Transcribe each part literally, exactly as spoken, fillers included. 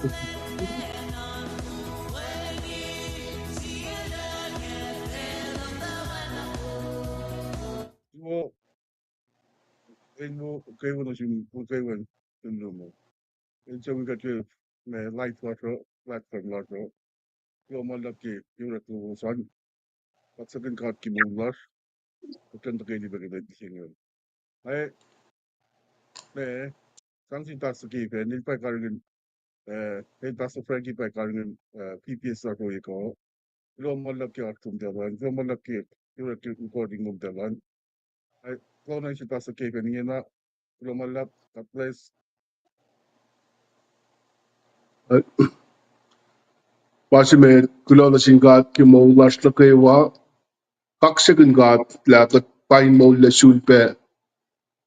Wo, en wo, kwewa nuh sin, wo kwewa nuh sin lumo. El suc wi kuht ke me live lasr uh, platform lasr uh. Kuloh ma luhlahp ke yurak lowos an. Kuht suc kuh in God ke moul lasr. Kuht kuh in tuhkweni pac kuht in singucul. Ac, me, sang sin Pastor Kevin, el pa karihngihn, eh, el Pastor Frankie pa karihngihn, eh, P P S lasr ohiyac kuh. Kuloh ma luhlahp ke oasr lom tuh elan. Kuloh ma luhlahp ke yurak ke recording lom tuh elan. Ac kuloh nuh sin Pastor Kevin ingena. Kuloh ma luhlahp, God bless. Ma se met, kuloh nuh sin God ke moul lasr nuh kwewa. Kaksakihn God lah kuht pain moul lac sun pac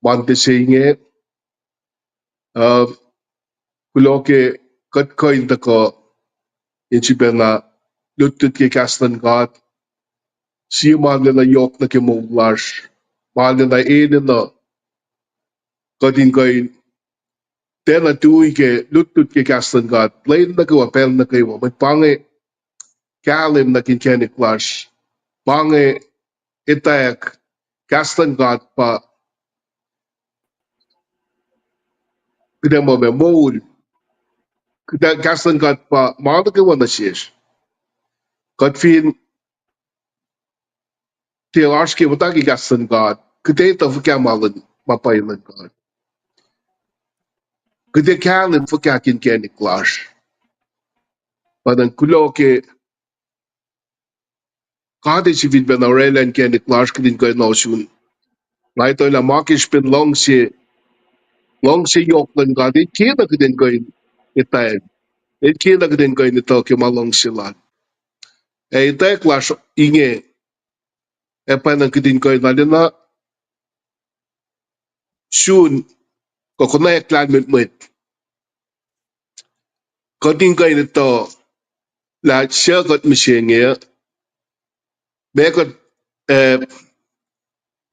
Monday se inge. Uh, kuloh ke kuht kuh in tuhkuh in sifacna lutlut ke kahs luhn God. Sie ma lwelah yohk nuh ke moul lasr, ma lwelah enenuh kuht in kuh in tiacna tui ke lutlut ke kahs luhn God lwen nuh kwewa, pacl nuh kwewa. Mwet pa inge kahlwem nuh ke inkacnek lasr. Pa inge etwacack, kahs luhn God pa kuht ac muh moul. Kuht ac, kahs luhn God pa ma nuh kwewa nuh sesr. Kuht fin tiac oasr ke muhta ke kahs luhn God, kuht ac etuh fuhkah ma luhn, ma pwacye luhn God? Kuht ac kahlwem fuhkah ke inkacnek lasr? Pa na kuloh ke God ac sifilpacna orwaclah inkacnek lasr kuht in kuh in ohsun. Nga etuh lah ma ke srihpen luhngse, luhngse yohk luhn God, el kena kuht in kuh in etwacl. El kena kuht in kuh in etuh ke ma luhngse lal. Ac etwacack lasr inge, ac pwacnwacng kuht in kuh in arulacna sun kuh konwacack lahlmwetmwet. Kuht in kuh in etuh lah suc kuht mihsenge, ma kuht, eh,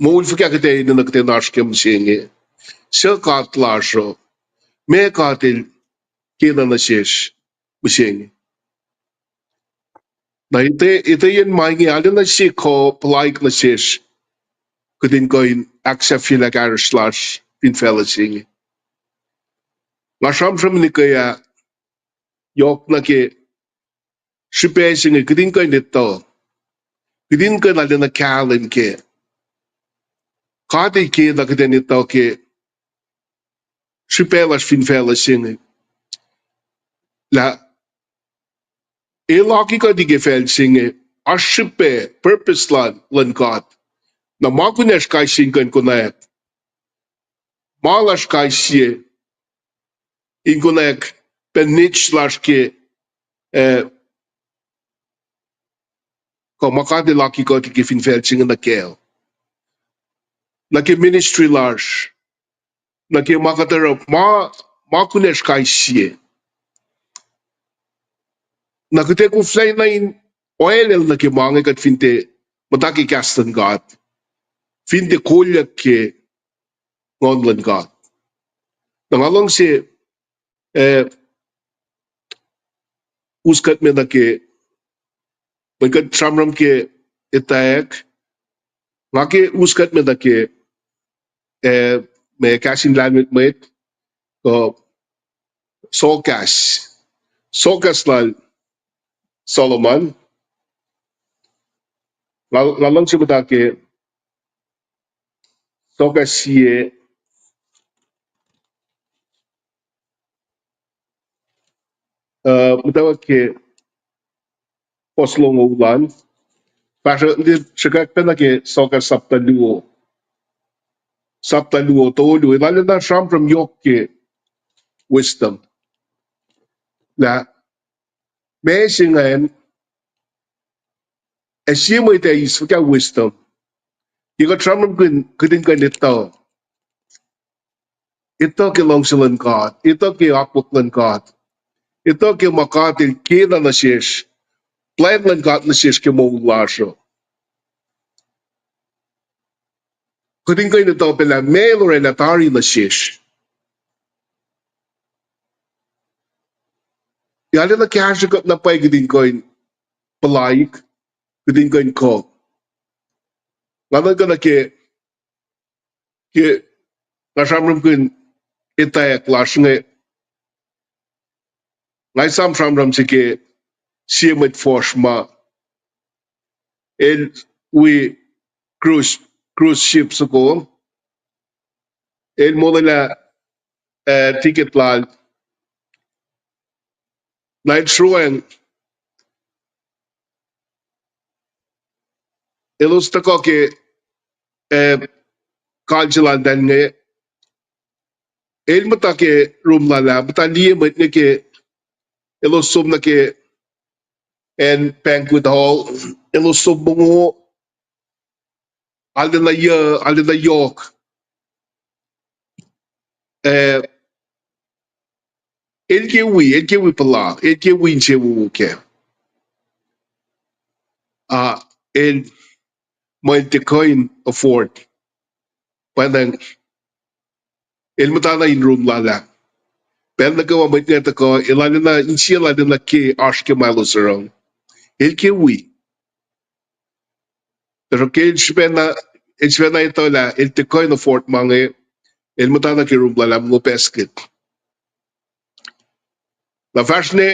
moul fuhkah kuht ac enenuh kuht in oasr ke mihsenge, suc God lasr uh, ma God el kena nuh sesr mihsenge. Na ite, ite yen ma inge arulacna sie kuh puhlaik nuh sesr, kuht in kuh in ahksahfyelah kahsruhsr lasr fin facluh se inge. Nga sramsram nuh ke ah, yohk nuh ke srihpac se inge kuht in kuh in etuh, kuht in kuh in arulacna kahlwem ke God el kena kuht in etuh ke srihpac lasr fin facluh se inge, lah el akihkuhti ke facl se inge, oasr srihpac, purpose lal, luhn God. Na ma kunacsr kais sie in kuh in konwacack, ma lasr kais sie in konwacack, pacl nits lasr ke, eh, kuh ma God el akihkuhti ke fin facl se inge nuh kac, nuh ke ministry lasr, nuh ke ma kuht oruh, ma, ma kunacsr kais sie. Na kuht ac koflacna in oalel nuh ke ma inge kuht fin tiac muhta ke kahs luhn God, fin tiac kolyuck ke Nguhn luhn God. Na nga luhngse, eh, us kuht me nuh ke, mweyen kuht sramsram ke etwacack, nga ke us kuht me nuh ke, eh, ma kahs in lahlmwetmwet, kuh sokahs, sokahs lal Solomon. Nga, nga luhngse muhta ke sokahs sie, uh, muhtwacwacack ke fuhs longoul an. Fahsruh, sruhkwack pacna ke sokahs sapta luo. Sapta luo, tolu, el arulacna sramsram yohk ke wisdom. Lah ma se ingacn, ac sie mwet ac eis fuhkah wisdom? Ke kuht sramsramkihn kuht in kuh in etuh, etuh ke luhngse luhn God, etuh ke akwuck luhn God, etuh ke ma God el kena nuh sesr, plwacn luhn God nuh sesr ke moul lasr uh, kuht in kuh in etuh pac lah meac el oraclah tari nuh sesr. Arulacna kahsruh kuht na pwacye kuht in kuh in puhlaik, kuht in kuh in kuh. Nga nuhnkuh nuh ke, ke nga sramsramkihn etwacack lasr inge, nga esam sramsram se ke sie mwet fuhsr ma el wi cruise, cruise ship soko, el molwelah, eh, ticket lal. Na el sruhwacng, elos tuhkuh ke, eh, kalsel lal inge, el muhta ke room lal ah, muhta liye mwet inge ke, elos som nuh ke acn banquet hall, elos som mongo, arulacna yuc, arulacna yohk. Eh, el ke wi, el ke wi puhla, el ke wi insewowo kac. Ah, el, ma el tiac kuh in afford. Pwacnwacng, el muhtana in room lal ah. Pacl nuh kwewa mwet inge tuhkuh, el arulacna, insiyac lal arulacna ke oasr ke ma elos oruh. El ke wi. Tuhsruhk el sifacna, el sifacna etuh lah el tiac kuh in afford ma inge, el muhtana ke room lal ah mongo basket. Na fahsr ne,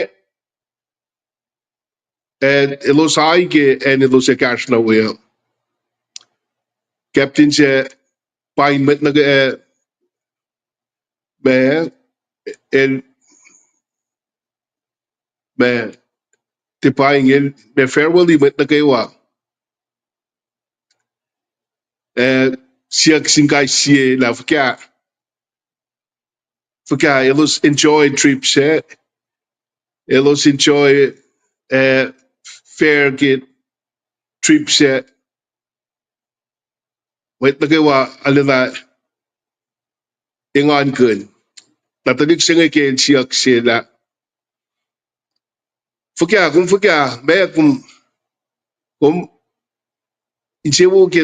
eh, elos ai ke acn elos ekahsr nuh we uh, captain sac pa in mwet nuh ke, eh, ma, el, ma, tiac pa ingacn, ma farewell-i mwet nuh kwewa. Eh, siyuck sin kais sie lah fuhkah, fuhkah elos enjoy trip sac, elos enjoy, eh, fare ke trip sac. Mwet nuh kwewa arulacna engankihn. Na tuhlihk se inge ke el siyuck sel lah, fuhkah, kom fuhkah, ma kom, kom insewowo ke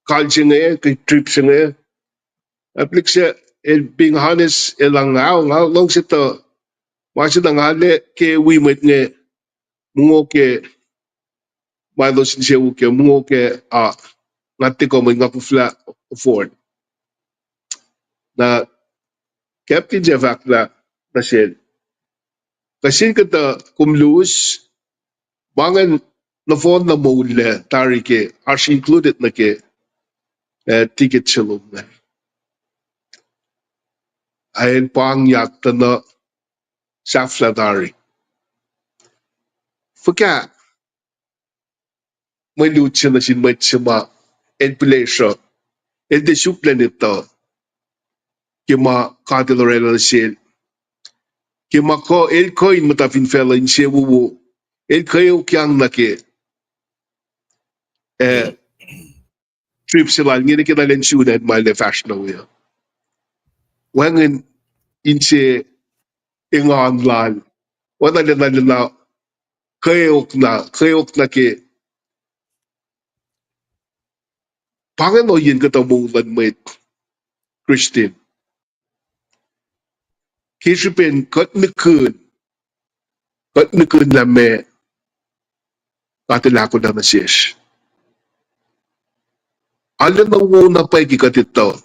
kal se inge, ke trip se inge. Tuhlihk se, el being honest, el lah, nga, nga luhngse tuh, ma se na nga lac ke wi mwet inge, mongo ke ma elos insewowo kac, mongo kac, ah, nga tiac kuh mwe, nga koflah afford. Na captain sac fahk lah nuh sel, kuh sin kuhtuh kom lose, ma ingacn nohfohn na moul lac tari ke oasr included nuh ke, eh, ticket se lom ingacn. Ac el pahngyak tuh na sahflah tari. Fuhkah mwe lut se nuh sin mwet se ma el pihlesruh, el tiac suk lacn etuh ke ma God El oraclah nuh sel, ke ma kuh, el kuh in muhta fin facluh insewowo, el kweokyang nuh ke, eh, trip se lal inge, nuh ke lwen sun acn ma el ac fahsr nuh we uh. Wacngihn inse engan lal, oacna lwen na, lwen na kweok na, kweok na ke, pa ingacn ohiyacn kuhtuh moul luhn mwet Christian. Ke srihpen kuht nihkihn, kuht nihkihn lah meac God El ahkolah nuh sesr. Arulacna wo na pwacye ke kuht etuh.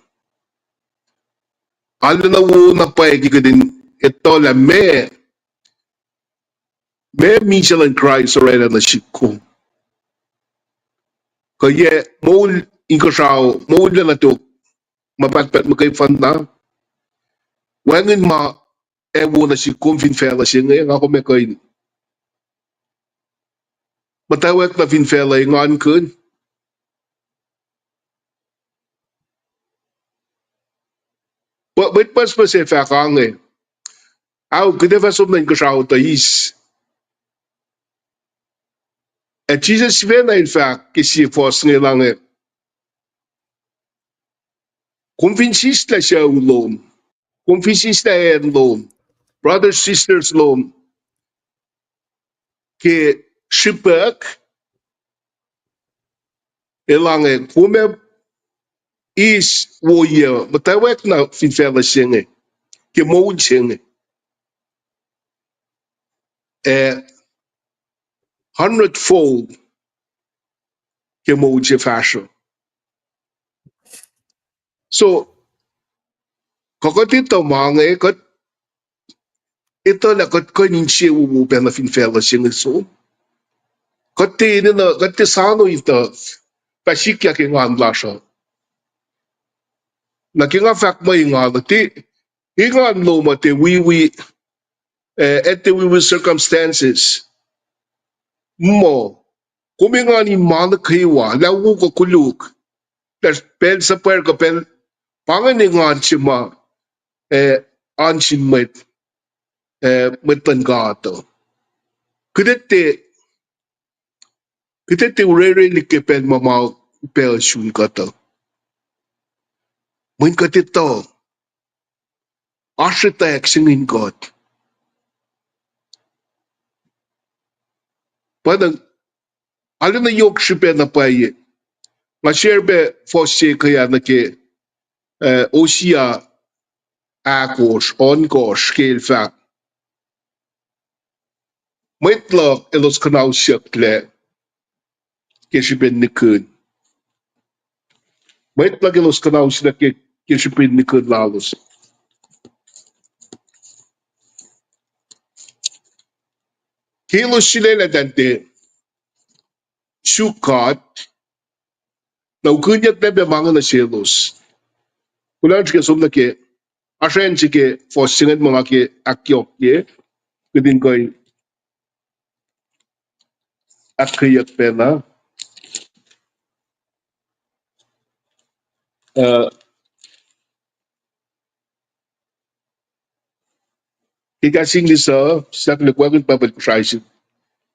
Arulacna wo na pwacye ke kuht in etuh lah meac, meac misac luhn Kraist oraclah nuh sihk kom. Kuh yac moul inkuhsrao, moul lacna tok, ma pahtpaht muhkwena, wacngihn ma ac wo nuh sihk kom fin facluh se inge, nga kom ac kuh in muhtwacwacack nuh fin facluh engankihn. Mwet pucspucs ac fahk ange, ao, kuht ac fah som nuh inkuhsrao tuh eis. Ac Jisus sifacna El fahk ke sie fuhs inge lah inge, kom fin sislah sucu lom, kom fin sislah acn lom, brothers, sisters lom, ke srihpac, elah inge, kom ac eis woiyac muhtwacwacack nuh fin facluh se inge, ke moul se inge. eh, hundred fold ke moul se fahsruh. So, kuh kuht etuh ma inge, kuht etuh lah kuht kuh in insewowo pacna fin facluh se inge som. Kuht tiac enenuh, kuht tiac soano etuh fah sikyak engan lasr uh. Na ke nga fahk muh engan uh, tiac engan lom uh tiac wiwi, eh, tiac wiwi circumstances. Muh, kom engan in ma nuh kwewa, lah wo kuh koluk, lah pacl suhpwacr kuh pacl, pa ingacn engan se ma, eh, oan sin mwet, eh, mwet luhn God uh. Kuht etuh, kuht etuh orerelihk ke pacl ma ma upac sun kuht uh. Mweyen kuht etuh oasr etwacack se inge in kuht. Pwacnwacng, arulacna yohk srihpac na pwacye. Nga share pac fuhs se ke ah nuh ke, eh, Hosea ahkosr, ohnkohsr, ke el fahk, mwet luhk elos kuhnausyucklac ke srihpen nihkihn. Mwet luhk elos kuhnausyucklac ke, ke srihpen nihkihn lalos. Ke elos sulaclah tuh tiac suk God, na ukihnyucklac pac ma inge nuh selos. Kuloh ke som nuh ke, oasr acn se ke fuhs se ingacn ma nga ke ahkyohkye, kuht in kuh in ahkkweyeyuck pacna. Uh, ke kahs English uh, sahk lukwakin Bible Kosrae se.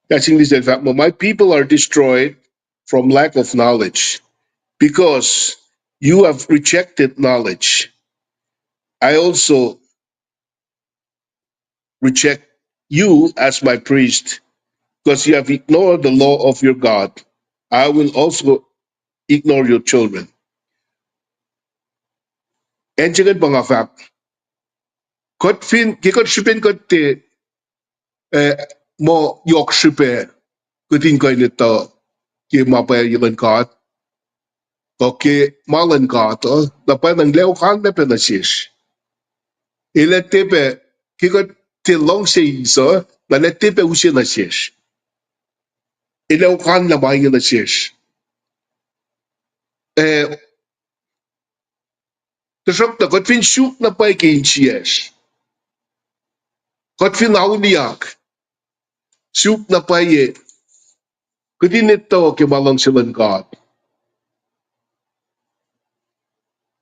Kahs English el fahk muh, "My people are destroyed from lack of knowledge, because you have rejected knowledge. I also reject you as my priest, because you have ignored the law of your God. I will also ignore your children." Acn se ingacn pa nga fahk, kuht fin, ke kuht srihpen kuht tiac, eh, muh yohk srihpac, kuht in kuh in etuh ke ma pwacye luhn God, kuh ke ma luhn God uh, na pwacnwacng el ac okanlah pac nuh sesr. El ac tiac pac, ke kuht tiac luhngse eis uh, na el ac tiac pac use nuh sesr. El ac okanlah ma inge nuh sesr. Eh, Tuhsruhktuh kuht fin suk na pwacye ke insiyacsr, kuht fin auliyak, suk na pwacye, kuht in etuh ke ma luhngse luhn God,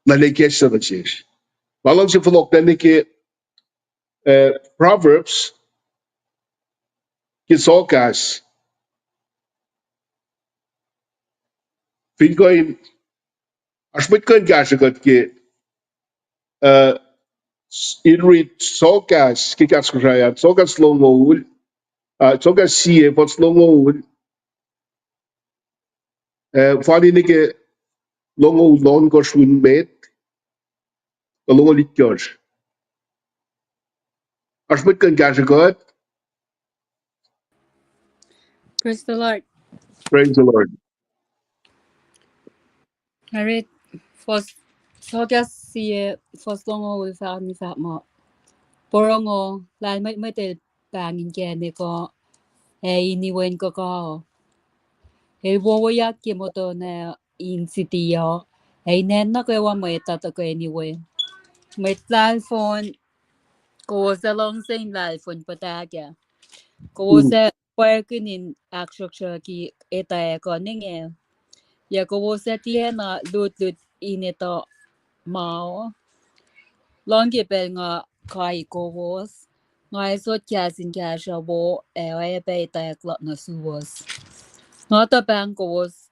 na el ac ikacslah nuh sesr. Nga luhngse fohlohklac nuh ke, eh, Proverbs, ke Soakas, fin kuh in, oasr mwet kuh in kahsrwe kuht ke, uh, in rit Soakas, ke kahs Kosrae an, Soakas longoul, uh, Soakas sie, fuhs longoul, uh, fani nuh ke longoul ohnkohsr un met, longoul itkohsr. Oasr mwet kuh in kahsrwe kuht? Praise the Lord. Praise the Lord. Nga rit, fuhs, Soakas sie, fuhs longoul fahk, fahk muh, porongo, lahlmwetmwet el pahng inkacnek uh, ac in iwen kuhkuh. El wowoyak ke moton ac in siti uh, ac inen nuh kwewa mwet uh tuhkweni we. Mwet lahlfon, kowos ac luhngse in lahlfon puhtahkah. Kowos ac pwacrkihn in ahksruhksruhki etwacack uh ningel. Yac kowos ac tiacna lutlut in etuh ma uh? Lohng ke pacl nga kai kowos, nga ac sot kahs in kahsruh wo ac oacyacpac etwacack luhk nuh suwos. Nga tuh pahng kowos,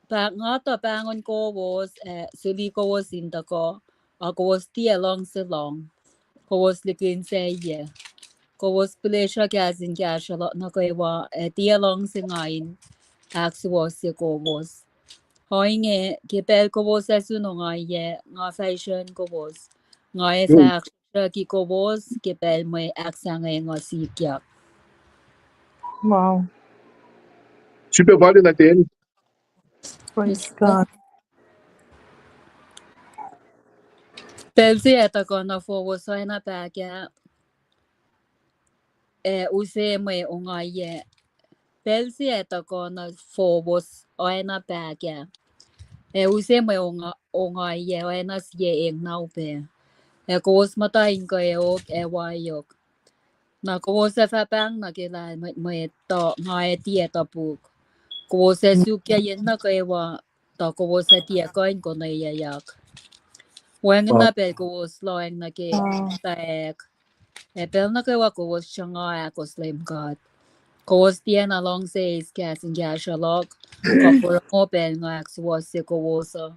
pa-, nga tuh pahngon kowos ac suli kowos in tuhkuh, a kowos tiac luhngse lohng. Kowos likinsacyac. Kowos pihlesruh kahs in kahsruh luhk nuh kwewa ac tiac luhngse nga in ahksuwohsye kowos. Ohinge, ke pacl kowos ac sun ongaiyac, nga fah isrucn kowos. Nga ac fah ahksruhksruhki kowos ke pacl mwe ahksahngweng uh sikyak. Wow. Srihpac fal na ten. Praise God. Pacl se ac tuhkuh nuh fowos oacna pahkah, ac use mwe ongaiyac. Pacl se ac tuhkuh nuh fowos oacna pahkah, ac use mwe onga-, ongaiyac oacna sie eng na upac. Ac kowos muhta in kweok ac waiyok. Na kowos ac fah pahng nuh ke lahlmwetmwet, tuh nga ac tiac topuk. Kowos ac suk ke yen nuh kwewa, tuh kowos ac tiac kuh in konweyuckyak. Wacngihn na pacl kowos lohacng nuh ke taek, ac pacl nuh kwewa kowos sruhnga ahkos Leum God. Kowos tiacna luhngse eis kahs in kahsruh luhk, kuh porongo pacl nga ahksuwohsye kowos uh.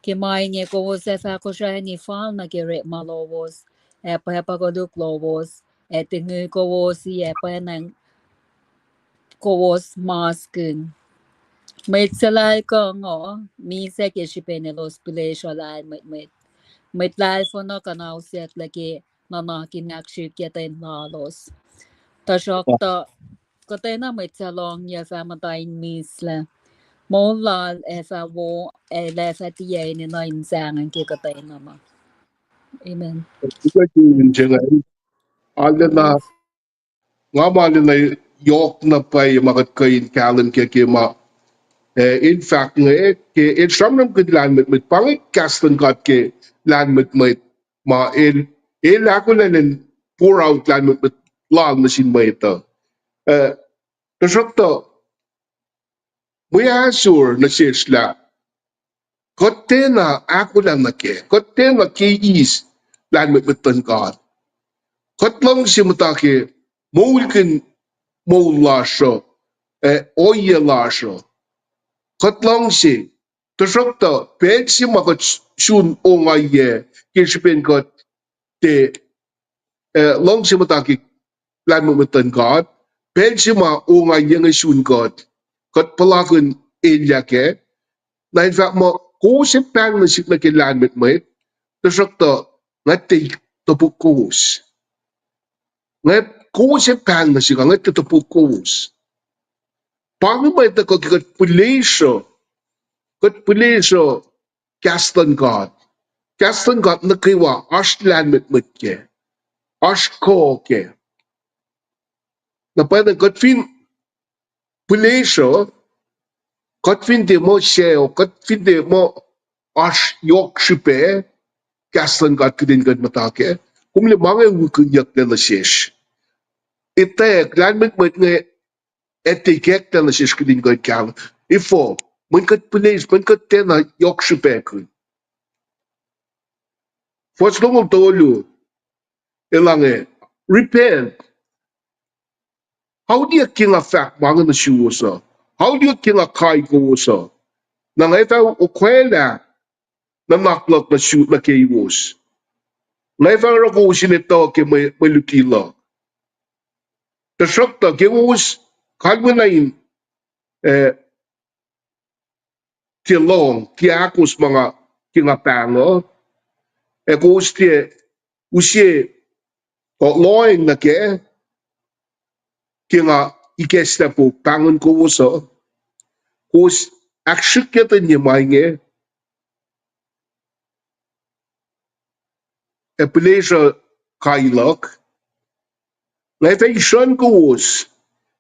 Ke ma inge kowos ac fah kosrani fal nuh ke orekma lowos, ac pwacpa koluk lowos, ac tingi kowos ac pwacnwacng kowos maskihn. Mwet suhlahlkuhngu misac ke srihpen elos pihlesruh lahlmwetmwet. Mwet lahlfohn uh kuhnausyucklah ke nuhnak in ahksrihkye ten lalos. Tuhsruhktuh, kuhtwena mwet suc lohngyuc fah muhta in mislac. Moul lal ac fah wo, ac el ac fah tiac enenuh in sahngweng ke kuhtwena ma. Amen. Arulacna, nga ma arulacna yohk na pwacye ma kuht kuh in kahlwem ke, ke ma, eh, el fahk inge, ke el sramsramkihn lahlmwetmwet, pa inge kahs luhn God ke lahlmwetmwet, ma el, el ahkolah in pour out lahlmwetmwet lal nuh sin mwet uh. Eh, tuhsruhktuh, mwe ahsor nuh sesr lah, kuht tiacna ahkolah nuh kac, kuht tiacna ke eis lahlmwetmwet luhn God. Kuht luhngse muhta ke moulkihn moul lasr uh, ac ohiyac lasr uh. Kuht luhngse, tuhsruhktuh pacl se ma kuht sun ongaiyac ke srihpen kuht tiac, eh, luhngse muhta ke lahlmwetmwet luhn God, pacl se ma ongaiyac inge sun kuht, kuht puhlakihn elyah kac, na el fahk muh kowos ac pahng nuh sihk nuh ke lahlmwetmwet, tuhsruhktuh nga tiac topuk kowos. Nga, kowos ac pahng nuh sihk, nga tiac topuk kowos. Pa inge ma tuhkuh ke kuht pihlesruh, kuht pihlesruh kahs luhn God. Kahs luhn God nuh kwewa oasr lahlmwetmwet kac, oasr kuh kac. Na pwacnwacng kuht fin pihlesruh, kuht fin tiac muh sacohk, kuht fin tiac muh oasr yohk srihpac kahs luhn God kihtin kuht muhta kac, kom liye ma inge wikihnyucklac nuh sesr. Etwacack lahlmwetmwet inge ac tiac ikacklah nuh sesr kihtin kuht kahlwem. Efuh? Mweyen kuht pihlesruh, mweyen kuht tiacna yohk srihpackihn. Fuhs longoul tolu, el inge, repent. Auliyak ke nga fahk ma inge nuh suwos uh. Auliyak ke nga kai kowos uh. Na nga fah okwaclah nuhnak luhk nuh su-, nuh keiwos. Nga fah oruh kowos in etuh ke mwe, mwe luti luhk. Tuhsruhktuh ke kowos kalweni in, eh, tiac lohng, tiac ahkos ma nga, ke nga pahng uh, ac kowos tiac use, uh, lohacng nuh kac, ke nga ikacslah po pahngon kowos uh, kowos ahksrihkye tuh inge ma inge, ac pihlesruh kai luhk, nga fah isruhn kowos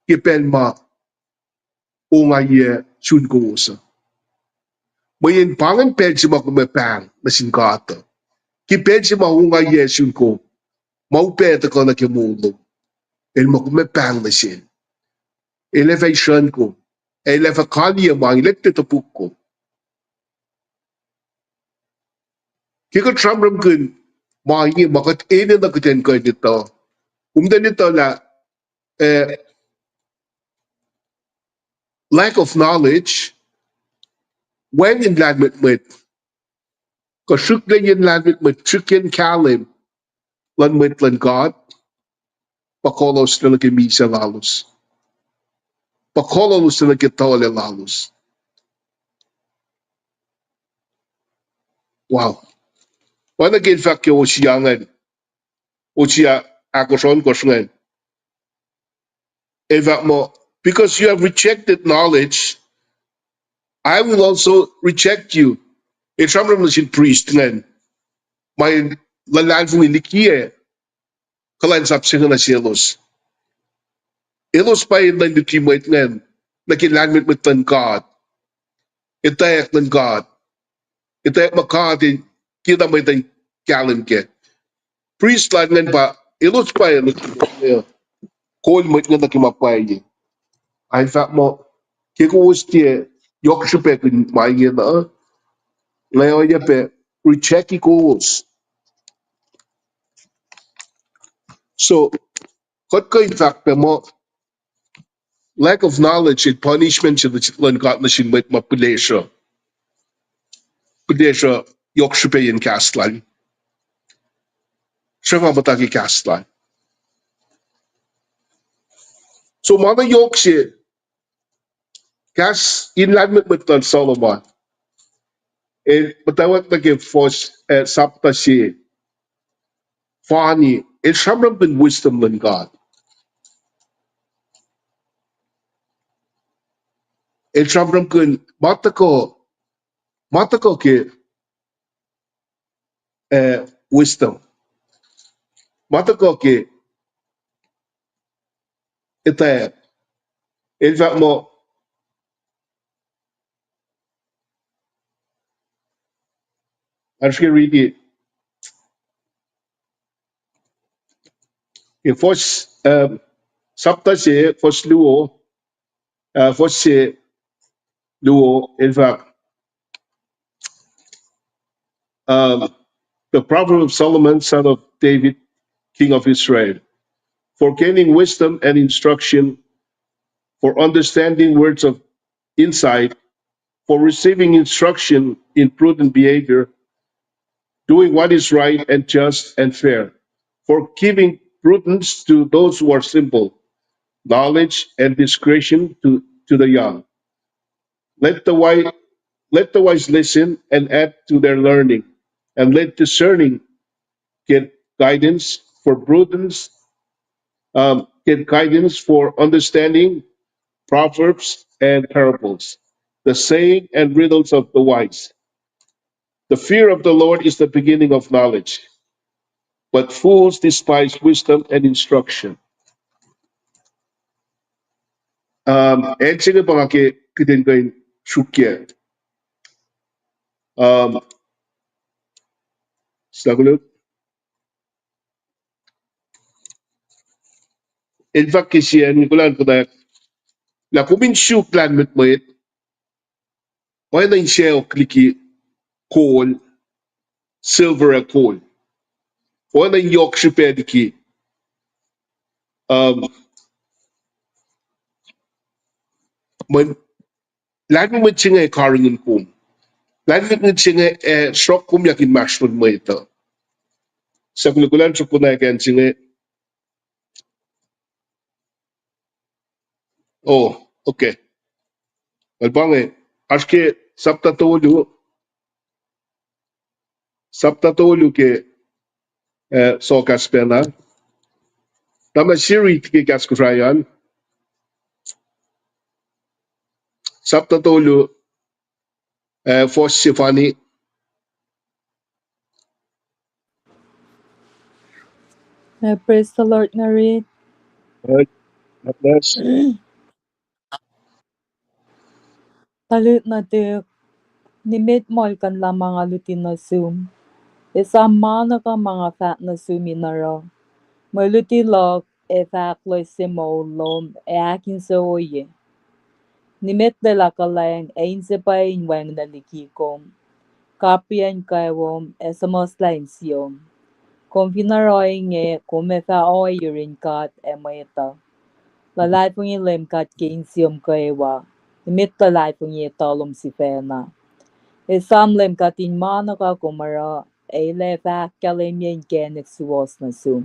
ke pacl ma ongaiyac sun kowos uh. Mweyen pa ingacn pacl se ma kom ac pahng nuh sin God uh. Ke pacl se ma ongaiyac sun kom, ma upac tuhkuh nuh ke moul lom, el ma kom ac pahng nuh sel. El ac fah isruhn kom. El ac fah kaliyac ma inge, el ac tiac topuk kom. Ke kuht sramsramkihn ma inge, ma kuht enenuh kuht in kuh in etuh, kom tiac etuh lah, eh, lack of knowledge, wacngihn lahlmwetmwet, kuh srihklac in lahlmwetmwet, srihklac in kahlwem luhn mwet luhn God, pa kolos nuh ke misac lalos, pa kolos nuh ke tuhlac lalos. Wow. Oacna ke el fahk ke Hosea ingacn, Hosea ahkosr ohnkohsr ingacn. El fahk muh, because you have rejected knowledge, I will also reject you. El sramsram nuh sin priest ingacn, ma luhlahlfongi liki kuhlwacnsap se inge nuh selos. Elos pa enenuh in luti mwet ingacn nuh ke lahlmwetmwet luhn God, etwacack luhn God, etwacack ma God El kena mwet uh in kahlwem kac. Priest lal ingacn pa, elos pa enenuh in kol mwet ingacn nuh ke ma pwacye. Ac fahk muh, ke kowos tiac yohk srihpac in ma ingena, nga oacyacpac reject kowos. So, kuht kuh in fahk pac muh lack of knowledge el punishment se luhn God nuh sin mwet ma pihlesruh, pihlesruh yohk srihpac in kahs lal, sruhnga muhta ke kahs lal. So ma na yohk se, kahs in lahlmwetmwet luhn Solomon, el muhtwacwacack nuh ke fuhs, eh, sapta se fani, el sramsramkihn wisdom luhn God. El sramsramkihn ma tuhkuh, ma tuhkuh ke, eh, wisdom. Ma tuhkuh ke etwacack. El fahk muh, oasr ke riti, ke fuhs, um, sapta se, fuhs luo, uh, fuhs se luo, el fahk, um, the Proverb of Solomon, son of David, king of Israel, for gaining wisdom and instruction, for understanding words of insight, for receiving instruction in prudent behavior, doing what is right and just and fair, for giving prudence to those who are simple, knowledge and discretion to, to the young. Let the wise, let the wise listen and add to their learning, and let discerning get guidance for prudence, um, get guidance for understanding proverbs and parables, the saying and riddles of the wise. The fear of the Lord is the beginning of knowledge, but fools despise wisdom and instruction. Um, acn se inge pa nga ke kihtin kuh in sruokyac. Um, sna koluk. In fact, ke sie acn kulan kunak, lah kom in suk lahlmwetmwet, oacna in sacohk liki gold, silver ac gold. Oacna in yohk srihpac liki, um, mweyen lahlmwetmwet se inge karihngihn kom. Lahlmwetmwet se inge, eh, sruok kom yak inmahsrlon mwet uh. Suk lukulan sruok kunak acn se inge. Oh, okay. Well, pa inge, oasr ke sapta tolu, sapta tolu ke, eh, Soakas pacna. Tamuhlwel Siri ke kahs Kosrae an. Sapta tolu, eh, fuhs sefanni. Eh, praise the Lord, Ngari. Eh, God bless. Tuhlihk nuhtihk, nimet muhlkuhnlah ma nga luti nuh sum. Esam ma nuh ke ma nga fahk nuh sum in oruh. Mwe luti luhk ac fahk loes se moul lom ac ahkinsewowoye. Nimet lwelah kuhlwacng ac inse pwacye in wacngihnlac liki kom. Kapiyacn kweom ac suhmuhslah insiyom. Kom fin oruh ohinge, kom ac fah ohiyac yurin God ac mwet uh. Luhlahlfongi Leum God ke insiyom kwewa. Nimet luhlahlfongi etuh lom sifacna. Esam Leum God in ma nuh ke kom oruh, ac El ac fah ahkkahlwemye inkacnek suwohs nuh sum.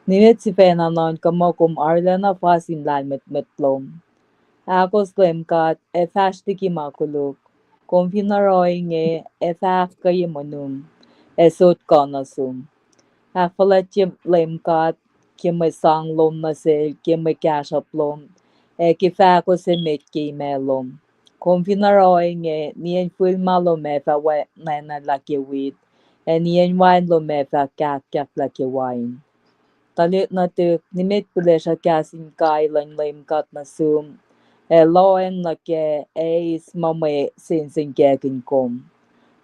Nimet sifacna nuhnkuh muh kom arulacna fas in lahlmwetmwet lom. Ahkos Leum God ac fahsr liki ma koluk. Kom fin oruh ohinge ac fah ahkkweye monum ac sot kuh nuh sum. Ahkfuhlwactye Leum God ke mwe sang lom nuh sel, ke mwe kahsruhp lom, ac ke fahko se met ke imac lom. Kom fin oruh ohinge, nien fihl ma lom ac fah wacnaclah ke wit, ac nien wain lom ac fah kahkkahklah ke wain. Tuhlihk nuhtihk, nimet pihlesruh kahs in kai luhn Leum God nuh sum, ac lohacng nuh kac, ac eis ma mwe sensenkackihn kom.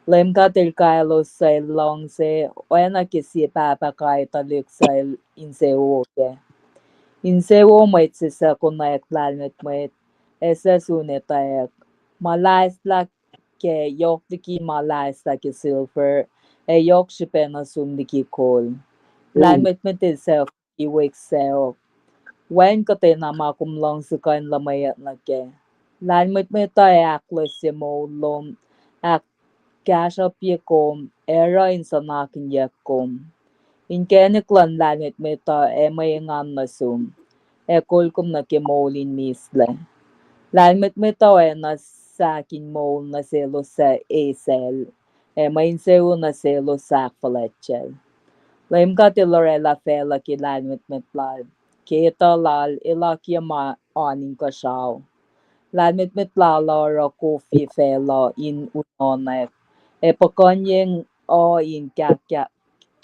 Leum God El kaelos suc El luhngse, oacna ke sie pahpah kai tuhlihk suc el insewowo kac. Insewowo mwet se suc konwacack lahlmwetmwet, ac suc sun etwacack. Ma lahslah kac yohk liki ma lahslah ke silver, ac yohk srihpac nuh sum liki kol. Lahlmwetmwet el sacohk liki wek sacohk. Wacngihn kuhtwena ma kom luhngse kuh in luhmweyuck nuh kac. Lahlmwetmwet uh ac ahkloesye moul lom, ahkkahsruhpye kom, ac oruh in suhnakihnyuck kom. Inkacnek luhn lahlmwetmwet uh ac mwe engan nuh sum, ac kol kom nuh ke moul in mislac. Lahlmwetmwet uh oacna sahk in moul nuh selos suc esacl, ac mwe insewowo nuh selos suc ahkfuhlwactyacl. Leum God El oraclah facluh ke lahlmwetmwet lal, ke etuh lal El akiyac ma oan inkuhsrao. Lahlmwetmwet lal uh oruh kofye facluh in unonak, ac puhkuhnyeng uh in kahk-, kahk-,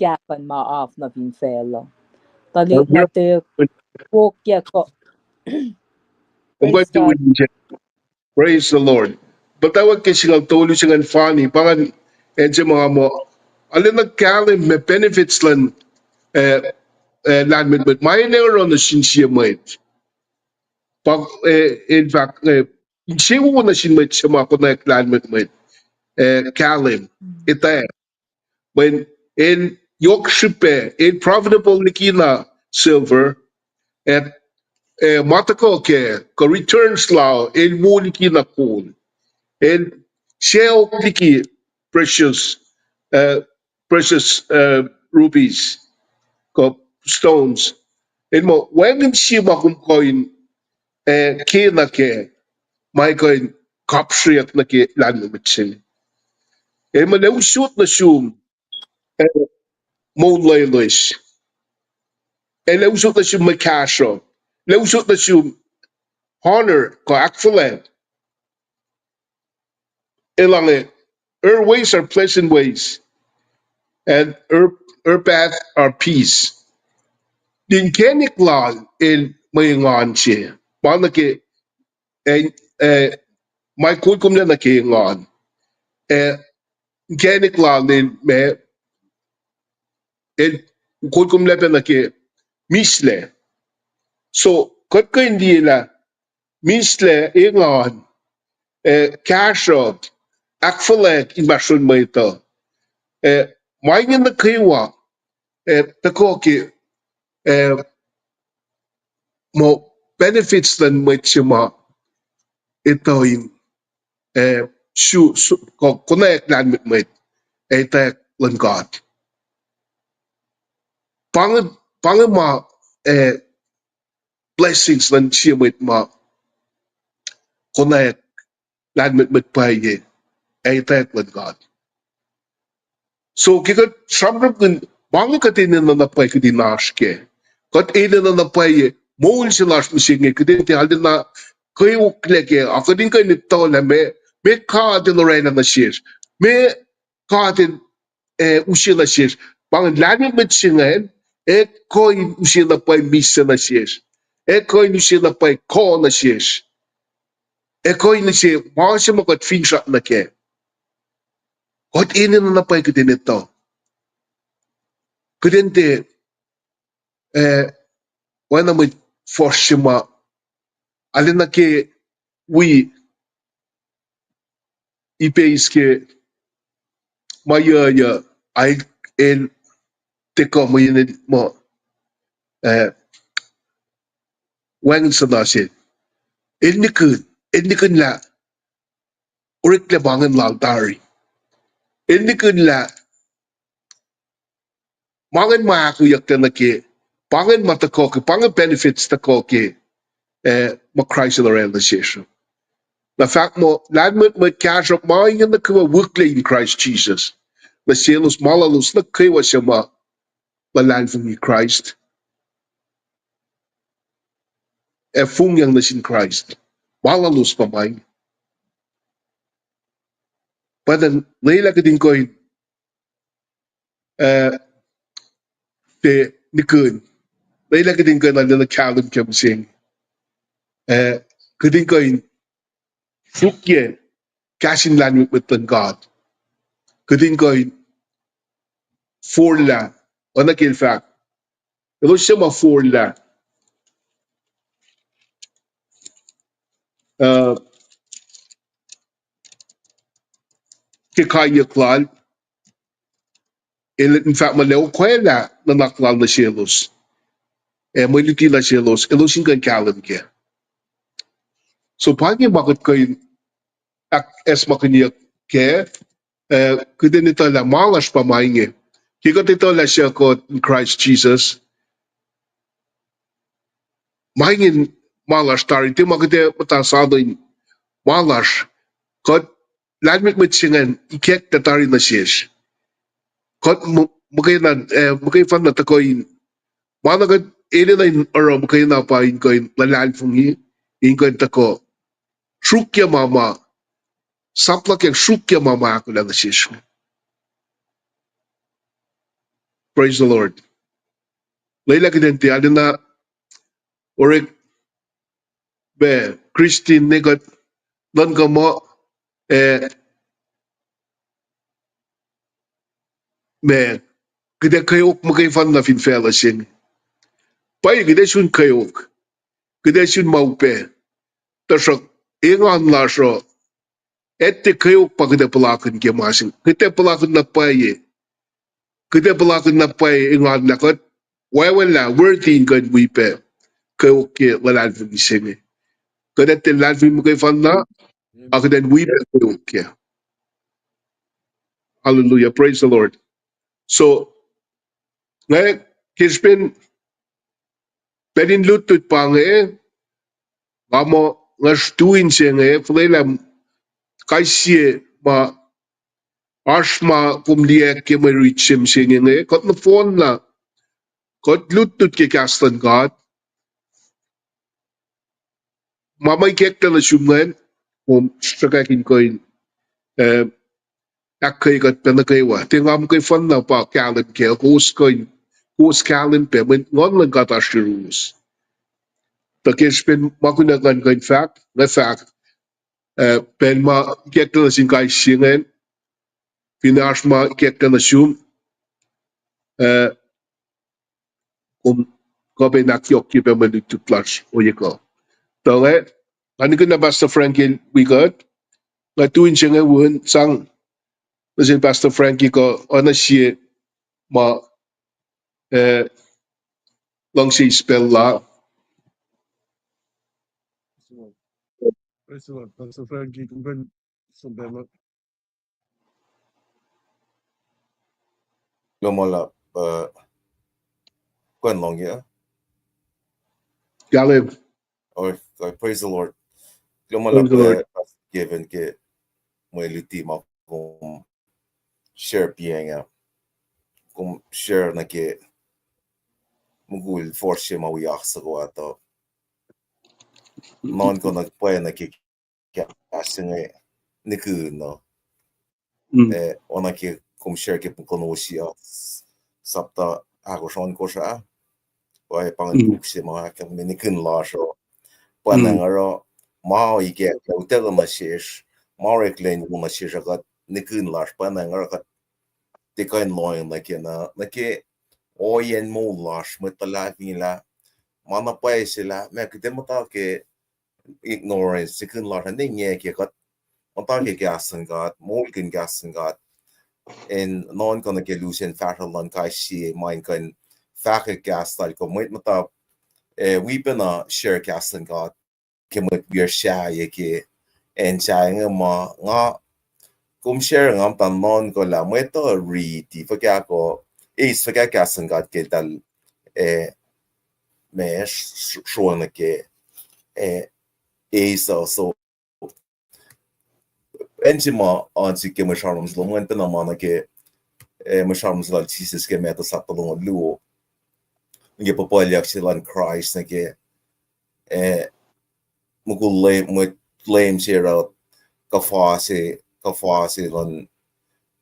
kahkkuhn ma af nuh fin facluh. Tuhlihk nuhtihk, wokyak uh, Praise God. Praise the Lord. Muhtwacwacack ke singucul tolu se ingacn funny, pa ingacn acn se ma nga muh, arulacna kahlwem ma benefits luhn, eh, eh, lahlmwetmwet. Ma el ac oruh nuh sin sie mwet. Pa, eh, in fact, eh, insewowo nuh sin mwet se ma konwacack lahlmwetmwet. Eh, kahlwem. Etwacack. Mweyen el yohk srihpac, el profitable likina silver, ac, eh, ma tuhkuh kac, kuh returns lal, el wo likina kol. El sacohk liki precious, eh, precious, eh, rubies, kuh stones. El muh, wacngihn sie ma kom kuh in, eh, kena kac, ma kuh in kapsreyuck nuh ke lahlmwetmwet se inge. El muh, lah usot nuh sum, eh, moul loeloes. Ac lah usot nuh sum mwe kahsruh. Lah usot nuh sum honor, kuh ahkfuhlwact. Elange, her ways are pleasant ways, and her, her path are peace. Inkacnek lal el mwe engan se. Ma nuh ke, eh, eh, ma kolkomlah nuh ke engan. Eh, inkacnek lal el ma, el kolkomlah pac nuh ke mislac. So, kuht kuh in liye lah mislac, engan, eh, kahsruhp, ahkfuhlwact inmahsrlon mwet uh. Eh, ma inge nuh kwewa, eh, tuhkuh ke, eh, muh benefits luhn mwet se ma etuh in, eh, su, su, ko-, konwacack lahlmwetmwet, eh, etwacack luhn God. Pa inge, pa inge ma, eh, blessings luhn sie mwet ma konwacack lahlmwetmwet pwacye, ac etwacack luhn God. So, ke kuht sramsramkihn, ma inge kuht enenuh na pwacye kuht in oasr kac. Kuht enenuh na pwacye moul se lasr mihsenge, kuht in tiac arulacna kweoklac kac, a kuht in kuh in etuh lah meac, meac God El oraclah nuh sesr. Meac God El, eh, use nuh sesr. Pa inge lahlmwetmwet se ingacn, ac kuh in use na pwacye misac nuh sesr. Ac kuh in use na pwacye kuh nuh sesr. Ac kuh in use ma se ma kuht finsrak nuh kac. Kuht enenuh na pwacye kuht in etuh. Kuht in tiac, eh, oacna mwet fuhsr se ma arulacna ke wi ipeis ke ma yucyuc, a el, el tiac kuh mweyen el muh, eh, wacngihn suhna se. El nikihn, el nikihn lah oreklac ma ingacn lal tari. El nikihn lah ma ingacn ma ahkoeyucklac nuh ke, pa ingacn ma tuhkuh ke, pa ingacn benefits tuhkuh ke, eh, ma Kraist El oraclah nuh sesr. Na fahk muh lahlmwetmwet, kahsruhp, ma inge nuh kwewa wihklac in Kraist Jisus nuh selos ma lalos nuh kwewa suc ma luhlahlfongi Kraist. ac fongyang nuh sin Kraist. Ma lalos pa ma inge. Pwacnwacng lwelah kuht in kuh in, eh, tiac nihkihn. Lwelah kuht in kuh in arulacna kahlwem ke mihsenge. Eh, kuht in kuh in sruokyac kahs in lahlmwetmwet luhn God. Kuht in kuh in forlah, oacna ke el fahk, elos suc ma forlah, uh, ke kaiyuck lal, el in fahk muh el okwaclah nuhnak lal nuh selos, ac mwe luti nuh selos, elos in kuh in kahlwem kac. So pa inge ma kuht kuh in ahkacsmakihnyuck kac, uh, kuht in etuh lah ma lasr pa ma inge. Ke kuht etuh lah suc kuht in Christ Jesus, ma inge ma lasr tari, tiac ma kuht ac muhta soano in ma lasr. Kuht lahlmwetmwet se ingacn ikacklah tari nuh sesr. Kuht muhkwena, eh, muhkwena tuhkuh in, ma na kuht enenuh in oruh muhkwena pa in kuh in luhlahlfongi, in kuh in tuhkuh sruokyac ma ma, sap luhk sruokyac ma ma ahkolah nuh sesr. Praise the Lord. Lwelah kuht in tiac arulacna orek ma Christian ne kuht nuhnkuh muh, eh, ma kuht ac kweok muhkwena fin facluh se inge. Pwacye kuht ac sun kweok, kuht ac sun ma upac, tuhsruhk engan lasr uh, etuh kweok pa kuht ac puhlakihn ke ma se inge. Kuht ac puhlakihn na pwacye, kuht ac puhlakihn na pwacye engan lah kuht wacwacack lah worthy in kuh in wi pac kweok ke luhlahlfongi se inge. Kuht ac tiac luhlahlfongi muhkwena, a kuht in wi pac kweok kac. Hallelujah. Praise the Lord. So, nga ke srihpen pacl in lutlut pa inge, nga muh nga srihke in se inge, fuhlwelah kais sie ma oasr ma kom liye ke mwe rit se mihsenge inge, kuht nohfohnna, kuht lutlut ke kahs luhn God. Ma ma ikacklah nuh sum ingacn, kom sruhkwack in kuh in, eh, ahkkweye kuht pacl nuh kwewa. Tiac nga muhkwena pa kahlwem kac, kowos kuh in, kowos kahlwem pac, mweyen Nguhn luhn God oasr yuruwos. Tuh ke srihpen ma kunac ngan kuh in fahk, nga fahk, eh, pacl ma ikacklah nuh sin kais sie ingacn, finne oasr ma ikacklah nuh sum, eh, kom kuh pac in ahkyohkye pac mwe lutlut lasr ohiyac kuh. Tuh nga, nga nihkihn lah Pastor Frankie el wi kuht, nga tu in se inge wihn sang nuh sel Pastor Frankie kuh oacna sie ma, eh, luhngse eis pacl la. Praise the Lord. Pastor Frankie, kom kuh in som pacl uh. Kuloh ma luhlahp, uh, kuh in lohng, yeah? Kahlwem. Oh, uh, praise the Lord. Kuloh ma luhlahp, uh, Pastor Kevin, ke mwe luti ma kom share piacng ah. Kom share nuh ke mukul fuhsr se ma wi oak soko ah tuh nuhnkuh na pwacye nuh ke kahs se inge nihkihn uh. Eh, oacna ke kom share ke puk luhn Hosea, sapta ahkosr ohnkohsr ah, pa pa ingacn puk se ma ahkkahlwemye nihkihn lasr uh. Pwacnwacng oruh ma ikacklah utuckuh nuh sesr, ma oreklac in wo nuh sesr uh, kuht nihkihn lasr, pwacnwacng oruh kuht tiac kuh in lohacng nuh ke na, nuh ke ohiyacn moul lasr, mwet luhlahlfongi lah, ma na pwacye se lah, ma kuht ac muhta ke ignorance, nihkihn lasr uh, ne nge ke kuht muhta ke kahs luhn God, moulkihn kahs luhn God, in nuhnkuh nuh ke lusen fahsruh luhn kais sie, ma in kuh in fahkwack kahs lal kuh mwet muhta, eh, wi pacna share kahs luhn God ke mwet wiyacsr sahyac ke acn sahyac inge ma nga, kom share nga muhta nuhnkuh lah mwet uh riti fuhkah kuh, eis fuhkah kahs luhn God ke eltahl, eh, ma sr-, sr-, sroang nuh ke, eh, eis uh. So, acn se ma oan sik ke mwe sramsram se lom, ngan pacna ma nuh ke, eh, mwe sramsram se lal Jisus ke Matthew sapta longoul luo. Nuh ke puhpuhlyuck se lal Kraist nuh ke, eh, mukul le-, mwet leum se oruh kuhfa se, kuhfa se luhn,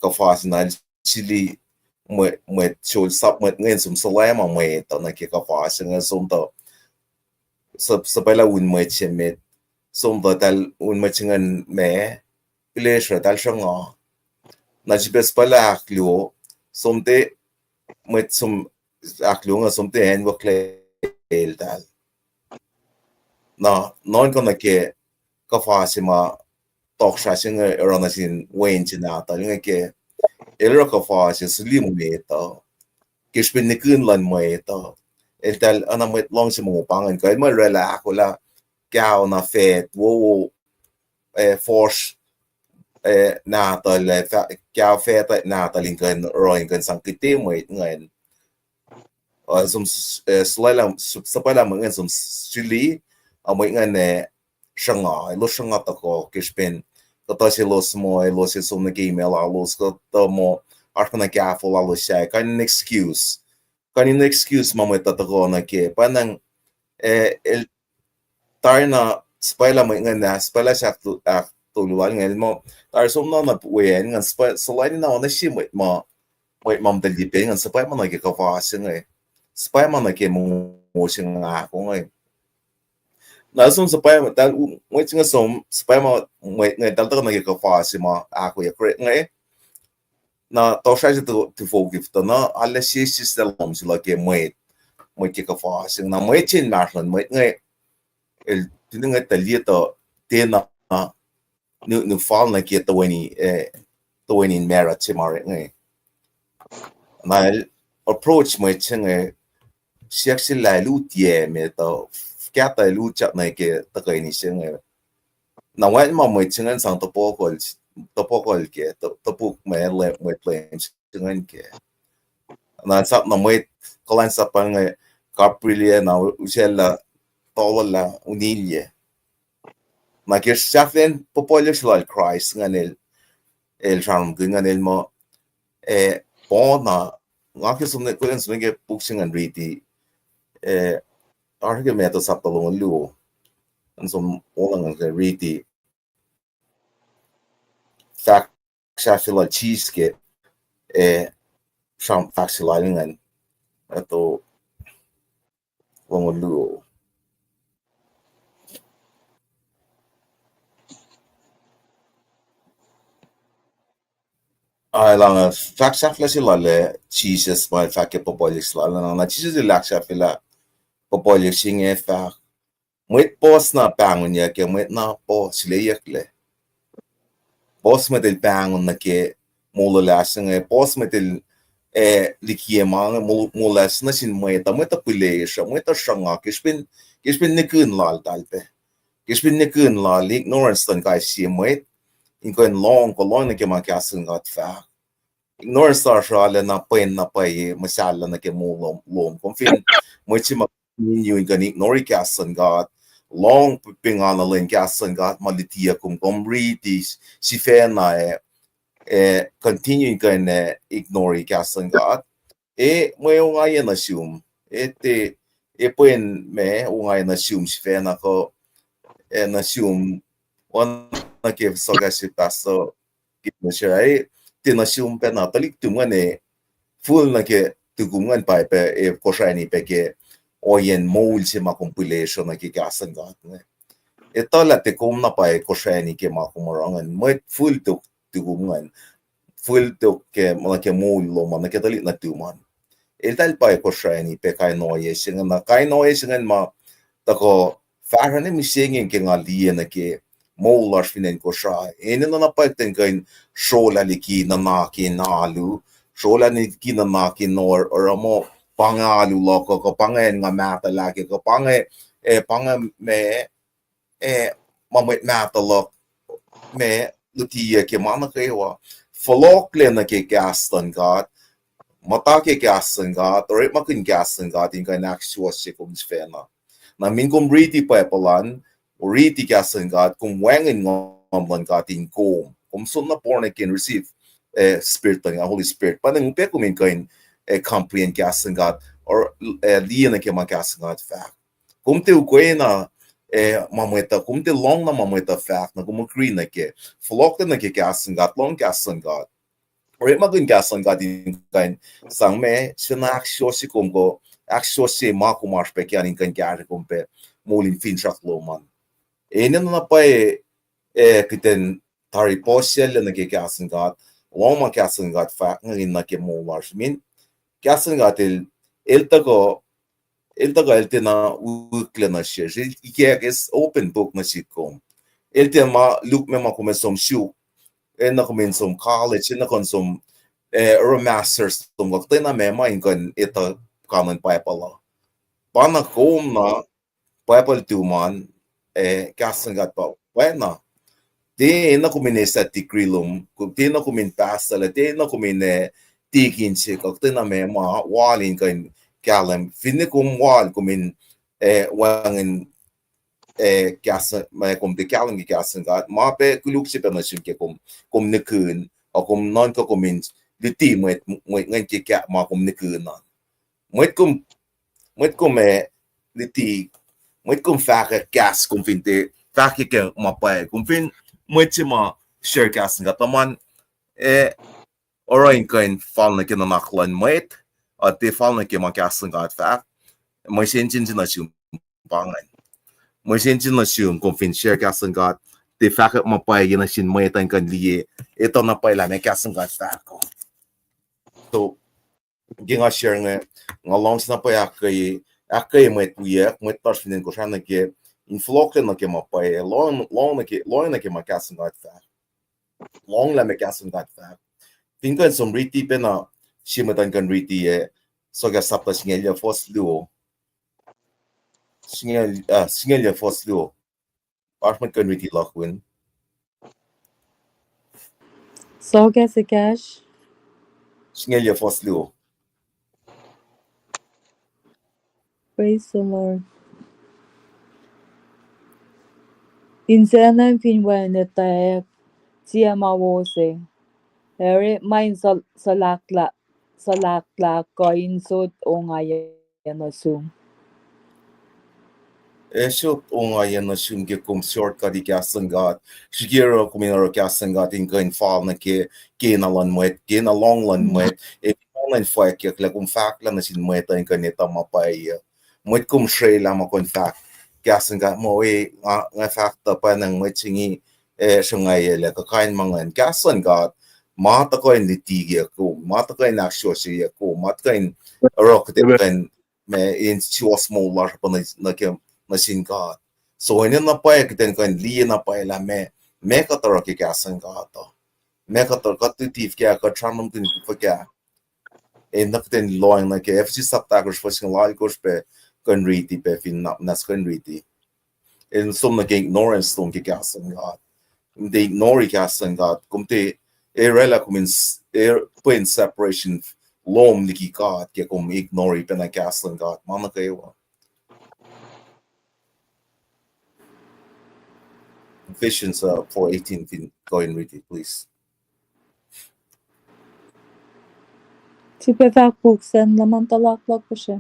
kuhfa se na el sili mwe-, mwet sol sap mwet ingacn som suhlac ma mwet uh nuh ke kuhfa se inge som tuh sup-, suhpwaclah un mwet se met, som tuh tahl un mwet se ingacn ma, pihlesruh tahl sruhnga. Na srihpac suhpwaclah ahkluo, som tuh mwet som ahkluo inge som tuh acnwucklac eltahl. Na nuhnkuh nuh ke kuhfa se ma tohkohsrah se inge oruh nuh sin wen se nahtuhl inge ke el oruh kuhfa se suli mwet uh ke srihpen nihkihn luhn mwet uh. Eltahl oacna mwet luhngse mongo pa ingacn kuh el muh el oraclah ahkolah kao na fact wowo, eh, fuhsr, eh, nahtuhl, eh, fa-, kao fact nahtuhl in kuh in oruh in kuh in sang kihte mwet ingacn. Uh, som s-, eh, suhpwaclah, suhpwaclah mwet ingacn som sili, uh, mwet ingacn, eh, sruhnga, elos sruhnga tuhkuh ke srihpen kuhtuh selos muh elos ac som nuh ke email lalos, kuhtuh muh oasr pacna kahfo lalos sahyac, kuh in excuse. Kuh in excuse ma mwet uh tuhkuh nuh ke. Pwacnwacng, eh, el tari na suhpwaclah mwet ingacn ah, suhpwaclah sahk-, ahktolu lal inge el muh, tari som na na weacng ingacn suhpwaclah, suhpwaclah na oacna sie mwet ma, mwet ma muhtahl lipac ingacn suhpwaclah ma nuh ke kuhfa se inge. Suhpwaclah ma nuh ke mongo se inge ahko inge. Na som suhpwaclah, tahl u-, mwet se inge som suhpwaclah ma, mwet inge tahl tuhkuh nuh ke kuhfa se ma ahkoyak inge. Na tohkohsrah se tu-, tufo kif tuh na arlac sesseslah lohm sel ke mwet, mwet ke kuhfa se inge. Na mwet se inmahsrlon mwet inge, el tuni inge tuh liye tuh tiacna nu-, nuknuk fal nuh ke toeni, eh, toeni in marut se ma oreklac inge. Na el approach mwet se inge, siyuck sel lah el u tiac met uh, kahto el utyak nuh ke tuhkweni se inge. Na wacngihn ma mwet se ingacn sang topukol, topukol ke, to-, topuk ma le-, mwet leum se ingacn ke. Na sap na mwet kuhlwacnsap pa inge kapriliye na usaclah, tololah, unilye. Na ke sahflahiyacn puhpuhlyuck se lal Kraist ingacn el, el sramsramkihn ingacn el muh, eh, Paul na, nga ke som ne, kuhlwacnsap ke puk se ingacn riti, eh, oasr ke Matthew sapta longoul luo, an som olang riti. Fahk sahflah lal Jisus ke, eh, sram fahk se lal ingacn. Eto longoul luo. Aelang, fahk sahflah se lal, eh, Jisus ma fahk ke puhpuhlyuck se lal. Na Jisus el ahksahfyelah puhpuhlyuck se inge fahk, mwet puhs na pahngonyuck ac mwet na puhs sileyucklac. Puhs mwet el pahngon nuh ke moul lasr inge, puhs mwet el, eh, likiye ma inge, moul, moul lasr nuh sin mwet uh, mwet uh pihlesruh, mwet uh sruhnga, ke srihpen, ke srihpen nihkihn lal tahl pac. Ke srihpen nihkihn lal, ignorance luhn kais sie mwet, in kuh in lohng, kuh lohng nuh ke ma kahs luhn God fahk. Ignorance lasr uh arulacna pwen na pwacye muhsahllah nuh ke moul lom, lom. Kom fin mwet se ma continue in kuh in ignore kahs luhn God, lohng pingana lwen kahs luhn God ma lutiyuck kom, kom riti sifacna, eh, eh, continue in kuh in, eh, ignore kahs luhn God, eh, mwe ongaiyac nuh sum, eh, tiac, eh, pwen ma ongaiyac nuh sum sifacna kuh, eh, nuh sum, oacna ke sokwack se pastor, ke mihsenge, eh, tiac nuh sum pacna, tuhlihk tum ingacn, eh, fihl nuh ke tukum ingacn pa pac, eh, kosrani pac ke ohiyacn moul se ma kom pihlesruh nuh ke kahs luhn God inge. Etuh lah tiac kom na pa kosrani ke ma kom oruh ingacn, mwet fihl tok tukum ingacn, fihl tok ke, ma nuh ke moul lom an, nuh ke tuhlihk nuhtum an. Eltahl pa kosrani pac kain ohiyac se ingacn, na kain ohiyac se ingacn ma tuhkuh fahsruh ne mihsenge ke nga liye nuh ke moul lasr fin acn Kosrae. Enenuh na pwacye kuht in kuh in srolah liki nuhnak in alu, srolah liki nuhnak in oruh, oruh muh pa inge alu luhk uh, kuh pa inge nga mahtuhlah kac, kuh pa inge, eh, pa inge ma, eh, ma mwet mahtuh luhk ma lutiyuck ke ma nuh kwewa. Fohlohklac nuh ke kahs luhn God, muhta ke kahs luhn God, orekmakihn kahs luhn God in kuh in ahksuwohsye kom sifacna. Na min kom riti Bible an, riti kahs luhn God, kom wacngihn nguhn luhn God in kom. Kom soenna born again, receive, eh, Spirit luhn, Holy Spirit. Pa na upac kom in kuh in, eh, comprehend kahs luhn God, or, eh, liye nuh ke ma kahs luhn God fahk. Kom tiac ukwe na eh, ma mwet uh, kom tiac lohng na ma mwet uh fahk, na kom agree nuh ke, fohlohklac nuh ke kahs luhn God, lohng kahs luhn God. Orekmakihn kahs luhn God in kuh in sang ma sifacna ahksuwohsye kom kuh, ahksuwohsye ma kom oasr pac ke an in kuh in kahsre kom pac moul in finsrak lom an. Enenuh na pwacye, eh, kuht in tari puhsisacllac nuh ke kahs luhn God, lohng ma kahs luhn God fahk inge nuh ke moul lasr. Min, kahs luhn God el, el tuhkuh, el tuhkuh el tiacna wihklac nuh sesr. Ikacklah open book nuh sihk kom. El tiac ma lukmac ma kom in som suk, enenuh kom in som college, enenuh kom in som, eh, oruh masters lom, kuh kuhtwena meac ma in kuh in etuh kanon Bible uh. Pa na kom na Bible tuhman, eh, kahs luhn God pa pwacna. Tiacna kom in eis degree lom, tiacna kom in pastor, tiacna kom in, eh, deacon se, kuh kuhtwena meac ma wal in kuh in kahlwem. Finne kom wal kom in, eh, wacngihn, eh, kahs, ma kom tiac kahlwem ke kahs luhn God, ma pac koluk se pac nuh sum ke kom, kom nihkihn, ac kom nuhnkuh kom in luti mwet, mwet ingacn ke ma kom nihkihn an. Mwet kom, mwet kom, eh, luti, mwet kom fahkwack kahs kom fin tiac fahkwack ke ma pwacye. Kom fin mwet se ma share kahs luhn God, tuhman, eh, oruh in kuh in fal nuh ke nuhnak luhn mwet, ac tiac fal nuh ke ma kahs luhn God fahk, mwe sensen se nuh sum pa ingacn. Mwe sensen nuh sum kom fin share kahs luhn God, tiac fahkwack ma pwacye nuh sin mwet an kuh in liye, etuh na pwacye lah meac kahs luhn God fahk. So, ke nga share inge, nga luhngse na pwacye ahkkweye, ahkkweye mwet wiyuck, mwet lasr fin acn Kosrae nuh ke, in fohlohklac nuh ke ma pwacye, lohng, lohng nuh ke, lohng nuh ke ma kahs luhn God fahk. Lohng lah meac kahs luhn God fahk. Fin kuh in som riti pacna, sie mwet an kuh in riti, eh, Soakas sapta singucul yac fuhs luo. Singucul, ah, singucul yac fuhs luo. Oasr mwet kuh in riti luhk win. Soakas ekahsr. Singucul yac fuhs luo. Praise the Lord. Insacnacng fin wacngihn etwacack, tiac ma wo se. Orekma in suhlahklahk, suhlahklahk kuh in sot ongaiyac nuh sum. Ac sot ongaiyac nuh sum ke kom shortcut-i kahs luhn God. Srihke oruh kom in oruh kahs luhn God in kuh in fal nuh ke kena luhn mwet, kena lohng luhn mwet. Ac kom in fwackyuck lah kom fahklah nuh sin mwet uh in kuh in etuh ma pwacye. Mwet kom srwaclah ma kom fahk kahs luhn God muh, e, nga, nga fahk tuh pwacnwacng mwet se inge, e, sruhngwacyuclac kuh kain ma ingacn. Kahs luhn God ma tuhkuh in lutiyuck kom, ma tuhkuh in ahksuwohsyeyuck kom, ma tuhkuh in oruh kuht in kuh in, ma in suwohs moul lasr uh nuh ke, nuh sin God. So enenuh na pwacye kuht in kuh in liye na pwacye lah ma, ma kuht oruh ke kahs luhn God uh. Ma kuht oruh, kuht luti fuhkah, kuht sramsramkihn fuhkah. Enenuh kuht in lohacng nuh ke Ephesus sapta ahkosr fuhs singucul alkosr pac, kuh in riti pac fin na, na kuh in riti. El som nuh ke ignorance lom ke kahs luhn God. Kom tiac ignore kahs luhn God. Kom tiac, e, oraclah kom in, e, put in separation lom liki God ke kom ignore pacna kahs luhn God ma nuh kwewa. Ephesians, uh, four eighteen, fin kuh in riti, please. Sifilpac fahk puk sacn luhman tuhlaklak pihsre.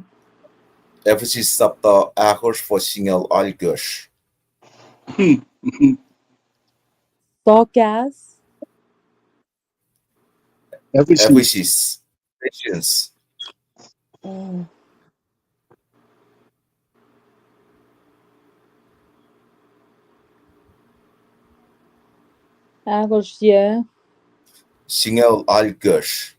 Ephesus sapta ahkosr fuhs singucul alkosr. Soakas. Ephesus. Ephesus. Ephesians. Ahkosr yac? Singucul alkosr.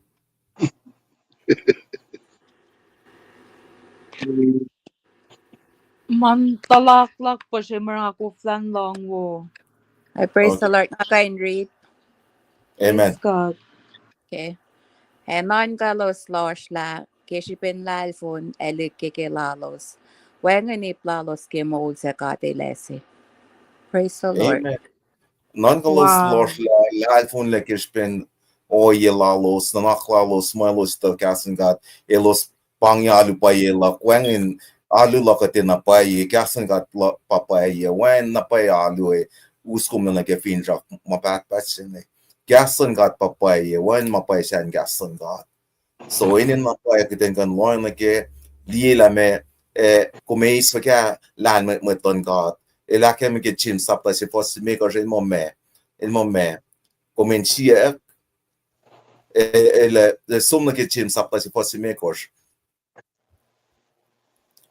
Luhman tuhlaklak pihsre, mura koflah in lohng wo. I praise the Lord. Nga kuh in read. Amen. Praise God. Okay. Ac nuhnkuh elos lohsr lah ke srihpen lahlfon ac lihkkeke lalos, wacngihn ip lalos ke moul suc God El ase. Praise the Lord. Amen. Nuhnkuh elos lohsr lah lahlfonlac ke srihpen ohiyac lalos, nuhnak lalos, ma elos etuh kahs luhn God, elos pa inge alu pwacye luhk, wacngihn alu luhk uh tiacna pwacye, kahs luhn God pa pwacye, wacngihn na pwacye alu ac us kom nuh ke finsrak ma pahtpaht se inge. Kahs luhn God pa pwacye, wacngihn ma pwacye sacn kahs luhn God. So enenuh na pwacye kuht in kuh in lohacng nuh ke, liye lah ma, e, kom eis fuhkah lahlmwetmwet luhn God. El ahkkahlwemye ke James sapta se fuhs limekohsr, el muh ma, el muh ma, kom in siyuck, e, el, e, som nuh ke James sapta se fuhs limekohsr.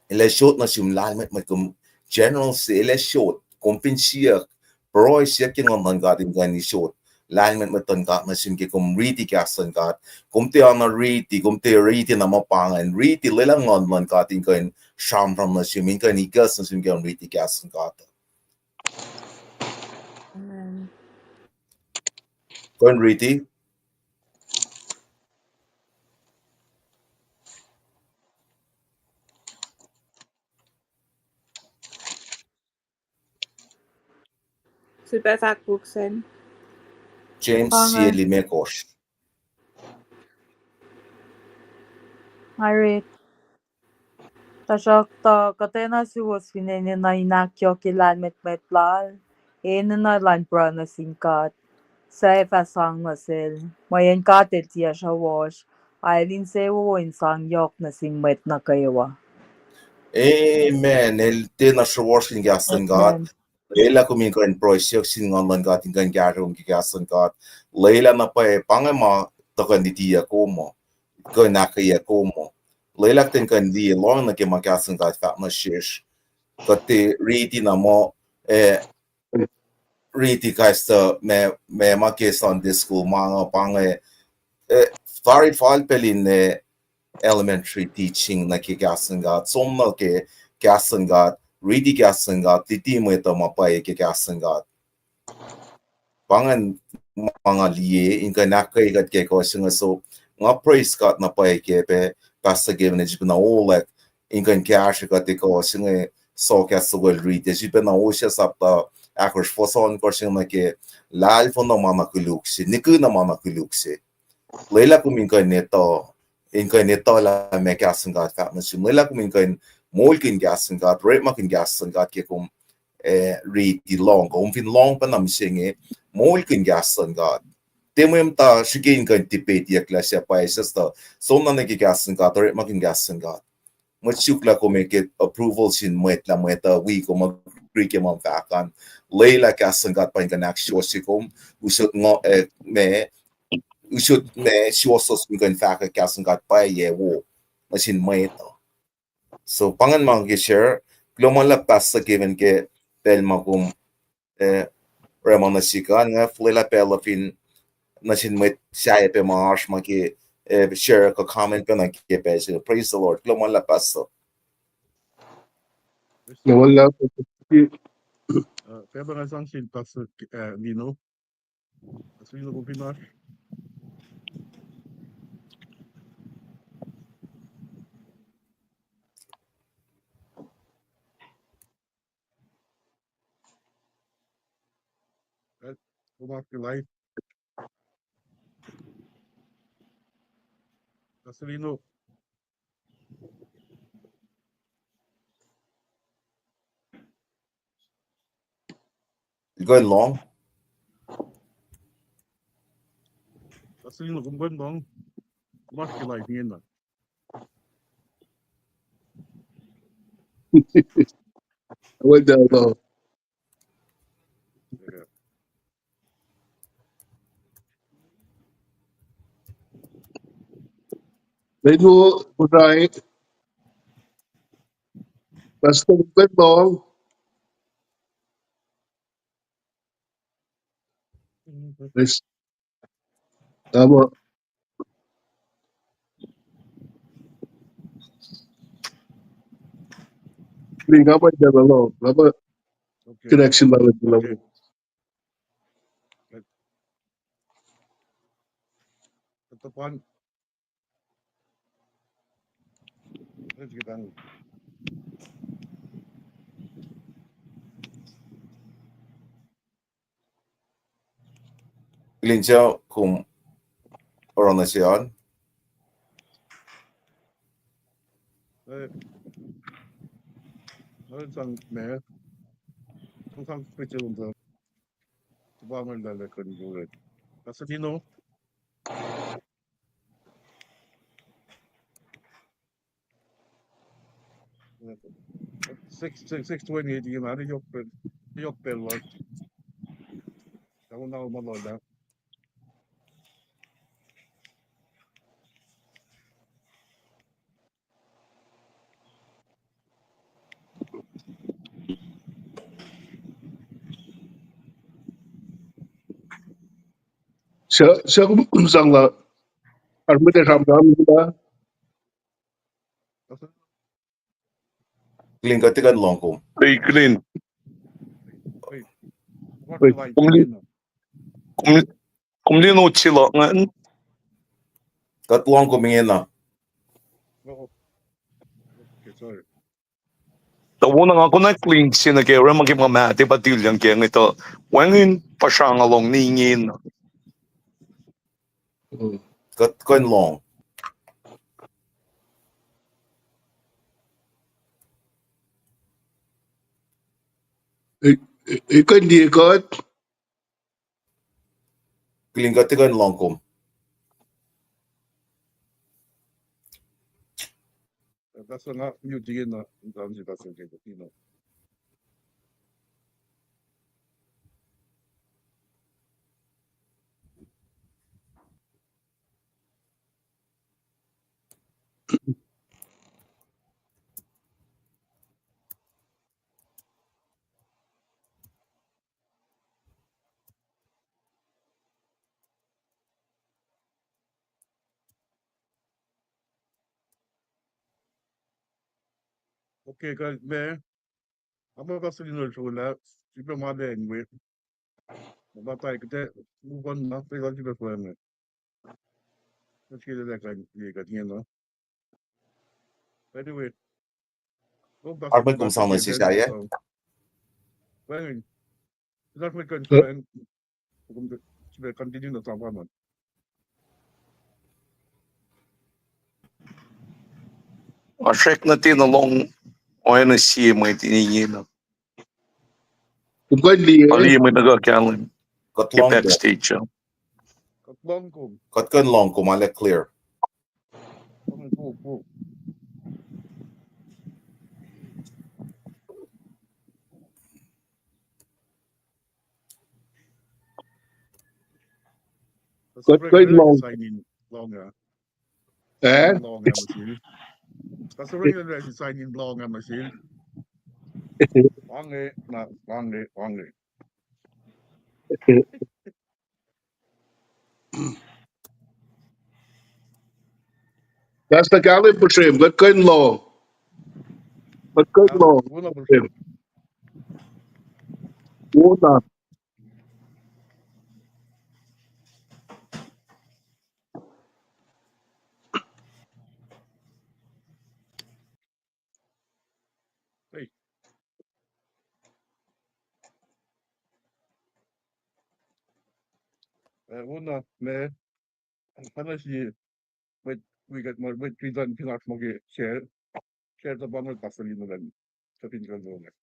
El ac sot nuh sum lahlmwetmwet, kom general se, el ac sot, kom fin siyuck, pruhe siyuck ke Nguhn luhn God in kuh in sot lahlmwetmwet luhn God nuh sum ke kom riti kahs luhn God. Kom tiacna riti, kom tiac riti na ma pa ingacn. Riti, lwelah Nguhn luhn God in kuh in sramsram nuh sum, in kuh in ikacs nuh sum ke kom riti kahs luhn God. Amen. Kuh in riti. Sifilpac fahk puk sacn. James sie limekohsr. Nga read. Tuhsruhktuh kuhtwena suwos fin enenuh in ahkyohkye lahlmwetmwet lal, enenuh elan pruhe nuh sin God, suc ac fah sang nuh sel, mweyen God El tiac sruhwohsr, a El insewowo in sang yohk nuh sin mwet nuh kwewa. Amen. El tiacna sruhwohsr in kahs luhn God. Lwelah kom in kuh in pruhe siyuck sin Nguhn luhn God in kuh in kahsre kom ke kahs luhn God. Lwelah na pwacye pa inge ma tuhkuh in lutiyuck kom uh, kuh in ahkkweyuck kom uh. Lwelah kuht in kuh in liye lohng nuh ke ma kahs luhn God fahk nuh sesr. Kuht tiac riti na muh, e, riti kais tuh ma, ma, ma ke Sunday school ma inge pa inge, e, tari fal pacl in, e, elementary teaching nuh ke kahs luhn God, som nuh ke kahs luhn God, riti kahs luhn God, luti mwet uh ma pwacye ke kahs luhn God. Pa ingacn ma nga liye in kuh in ahkkweye kuht ke kuh se inge. So nga praise God na pwacye ke pac Pastor Kevin el sifacna olwack in kuh in kahsre kuht ke kuh se inge, so kahs luhn God riti, sifacna Hosea sapta ahkosr fuhs ohnkohsr se inge nuh ke, lahlfon na ma na koluk se, nihkihn na ma na koluk se. Lwelah kom in kuh in etuh, in kuh in etuh lah ma kahs luhn God fahk nuh sum. Lwelah kom in kuh in moulkihn kahs luhn God, orekmakihn kahs luhn God ke kom, e, riti lohng, kom fin lohng pacna mihsenge, moulkihn kahs luhn God. Tiac mwe muhta srihke in kuh in debate-iyuck lah suc pwacye, suc tuh, som na nuh ke kahs luhn God, orekmakihn kahs luhn God. Mwet suk lah kom ac ke approval sin mwet lah mwet uh wi kom agree ke ma fahk an. Lwelah kahs luhn God pa in kuh in ahksuwohsye kom, usot ngo, e, ma, usot ma suwohswohs in kuh in fahkwack kahs luhn God pwacye wo nuh sin mwet uh. So pa ingacn ma ke share, kuloh ma luhlahp Pastor Kevin ke pacl ma kom, e, orekma nuh sihk an, nga fuhlwelah pacl uh fin nuh sin mwet sahyac pac ma oasr ma ke, e, share kuh comment pacna ke pacl se. Praise the Lord. Kuloh ma luhlahp Pastor. Kuloh ma luhlahp. Pacl pa nga sang sin Pastor, e, Lino. Pastor Lino, kom fin oasr. Kom oasr ke live. Pastor Lino. Kuh in lohng. Pastor Lino, kom kuh in lohng. Kom oasr ke live ingena. Well done, Lord. Lino, Pastor Lino. Yes. Tama. Lin, nga pa ita na lo, nga pa connection ma lalo. Lin, sa kom oruh nuh se an. Eh, nga sang ma, nga sang special on the, the bang and the, the, the, Pastor Lino. six, six, six twenty-eight ingena, yohk pacl, yohk pacl lasr. Tauna ma lula. Sa, sa kum, kum sang la. Armada ram ram la. Clean, kuht tiac kuh in lohng kom. Hey, Clean. Hey. Hey. Kom li-, kom, kom lin otsila ngan. Kuht lohng kom ingena. Oh. Okay, sorry. Tuh wona nga konwacack Clean se nuh ke orekma ke ma ma tiac pa tilyang ke inge tuh wacngihn puhsra nga lohng ne ingena. Kuht kuh in lohng. E, e, e, kuh in liye kuht? Clean, kuht tiac kuh in lohng kom. Pastor, nga mute ingena, nga mute pastor ke, you know. Okay, kuht ma, ama pastor in ol srola, srihpac ma lwen we. Ma pa tai kuht ac move on na, pe kuht srihpac fweme. Let's get that guy, yeah, kuht ingena. By the way, Armada, kom sang nuh sesr, yeah? Well, that's my concern. Continue na sa pa man. Asrek na tiac na lohng oacna sie mwet ingena. Kom kuh in liye. Liye mwet nuh ke kahlwem. Kuht lohng kom. Backstage, uh. Kuht lohng kom. Kuht kuh in lohng kom, ma la clear. Kuht kuh in lohng. Sign in lohng, uh. Eh? Lohng, uh, machine. Pastor Ray, sign in lohng, uh, machine. Wange, na, wange, wange. Pastor Caleb Bushem, kuht kuh in lohng. Kuht kuh in lohng. Wona. Hey. Eh, wona, me, pana si, mwet, wi kuht, mwet, wi kuht fin oasr ma ke share, share tuh pa mwet pastor in oran, tuh fin kuh in oran.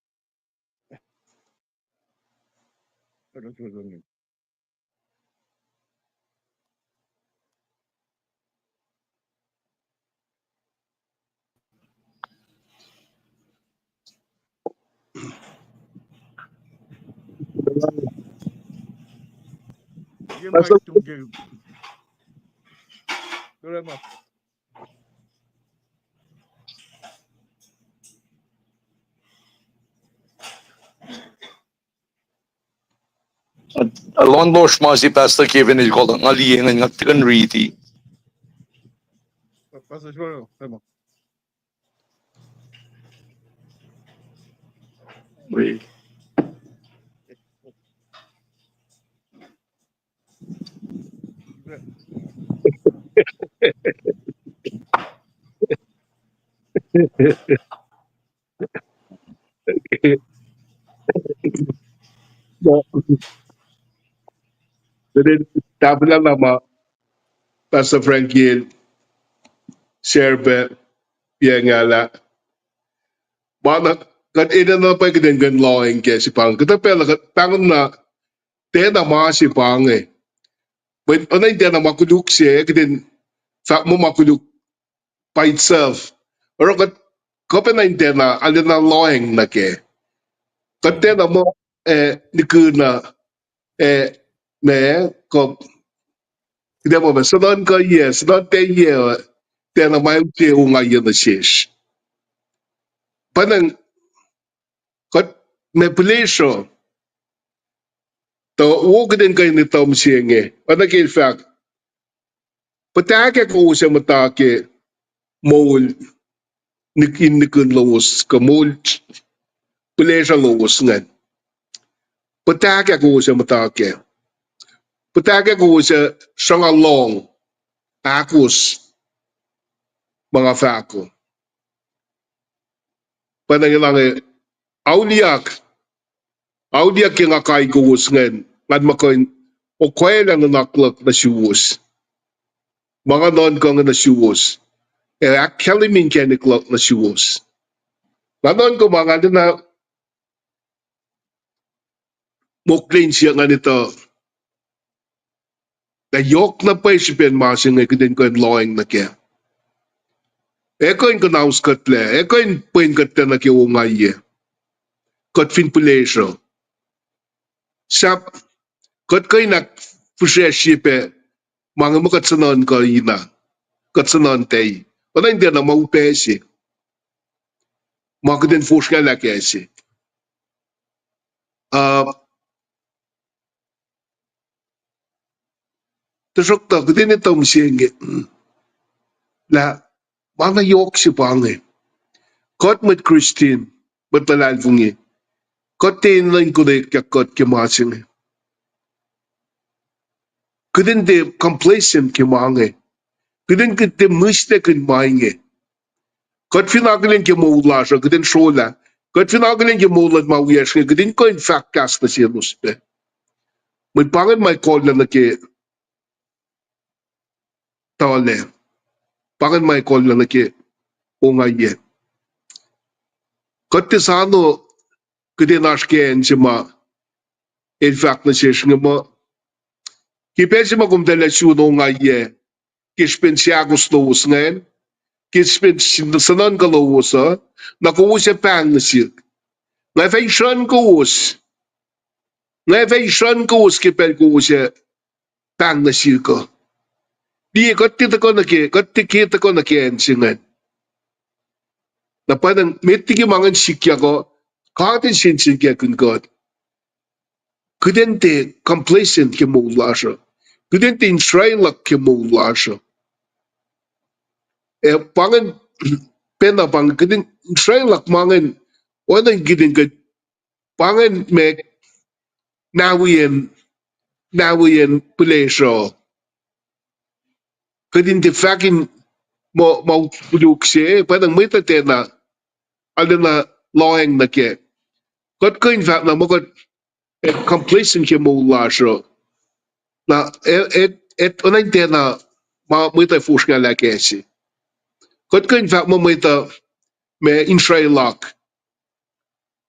Alon lohsr ma se Pastor Kevin el kol, nga liye ngan, nga tiac kuh in riti. Pastor Joel, come on. Wait. Tahfwelah na ma Pastor Frankie el share pac, pa inge lah. Ma na kuht enenuh pac kuht in kuh in lohacng ke se pahng. Kuhtuh pacl uh kuht pahngon na tiacna ma se pahng inge. But oacna in tiacna ma koluk se, kuht in fahk muh ma koluk by itself. Oruh kuht kuh pacna in tiacna, arulacna lohacng nuh kac. Kuht tiacna muh, eh, nikihn, eh, ma, kuh, kuht muh ma, suhnuhnkuhiyac, suhnuhntahiyac, tiacna ma use ongaiyac nuh sesr. Pwacnwacng, kuht ma pihlesruh, tuh wo kuht in kuh in etuh mihsenge, oacna ke el fahk, puhtahkah kowos ac muhta ke moul nik-, in nikihn lowos, kuh moul pihlesruh lowos ingacn. Puhtahkah kowos ac muhta kac. Puhtahkah kowos ac sruhnga lohng, ahkos ma nga fahk uh. Pwacnwacng elange, auliyak, auliyak ke nga kai kowos ingacn, ngan muh kuh in okwaclah nuhnak luhk nuh suwos. Ma nga nuhnkuh inge nuh suwos. Ac ahkkahlwemye inkacnek luhk nuh suwos. Nga nuhnkuh ma nga arulacna mokle in siyuck ngan etuh lah yohk na pwacye srihpen ma se inge kuht in kuh in lohacng nuh kac. Ac kuh in kuhnauskuhtlac, ac kuh in pwen kuhtlac nuh ke ongaiyac. Kuht fin pihlesruh. Sahp, kuht kuh in ahkfihsracsrye pac ma inge muh kuht suhnuhnkuh na, kuht suhnuhntahi. Oacna in tiacna ma upac se. Ma kuht in fosrngahlah kac se. Uh, Tuhsruhktuh kuht in etuh mihsenge lah ma na yohk se pa inge. Kuht mwet Christian, mwet luhlahlfongi, kuht tiac enenuh in konweyuck kuht ke ma se inge. Kuht in tiac complacent ke ma inge. Kuht in, kuht tiac mihslackihn ma inge. Kuht fin akihlen ke moul lasr uh, kuht in srolah. Kuht fin akihlen ke moul luhn ma wiyacsr inge, kuht in kuh in fahk kahs nuh selos pac. Mwet pa ingacn ma kollah nuh ke tuhlac. Pa ingacn ma kollah nuh ke ongaiyac. Kuht tiac soano kuht in oasr ke acn se ma el fahk nuh sesr inge muh, ke pacl se ma kom tuhlac sun ongaiyac, ke srihpen seahkos lowos ingacn, ke srihpen sin-, suhnuhnkuh lowos uh, na kowos ac pahng nuh sihk. Nga fah isruhn kowos. Nga fah isruhn kowos ke pacl kowos ac pahng nuh sihk uh. Liye, kuht tiac tuhkuh nuh ke, kuht tiac ke tuhkuh nuh ke acn se ingacn. Na pwacnwacng met liki ma ingacn sikyak uh, God El sensenkackihn kuht. Kuht in tiac complacent ke moul lasr uh. Kuht in tiac insraeluhk ke moul lasr uh. Ac pa ingacn, pacna pa ingacn, kuht in insraeluhk ma ingacn, oacna in kuht in kuh, pa ingacn ma nahwiyacn, nahwiyacn pihlesruh. Kuht in tiac fahk in muh, ma koluk se, pwacnwacng mwet uh tiacna, arulacna lohacng nuh kac. Kuht kuh in fahk na muh kuht complacent ke moul lasr uh. Na, e, e, e, oacna in tiacna ma mwet uh fosrngahlah kac se. Kuht kuh in fahk muh mwet uh ma insraeluhk.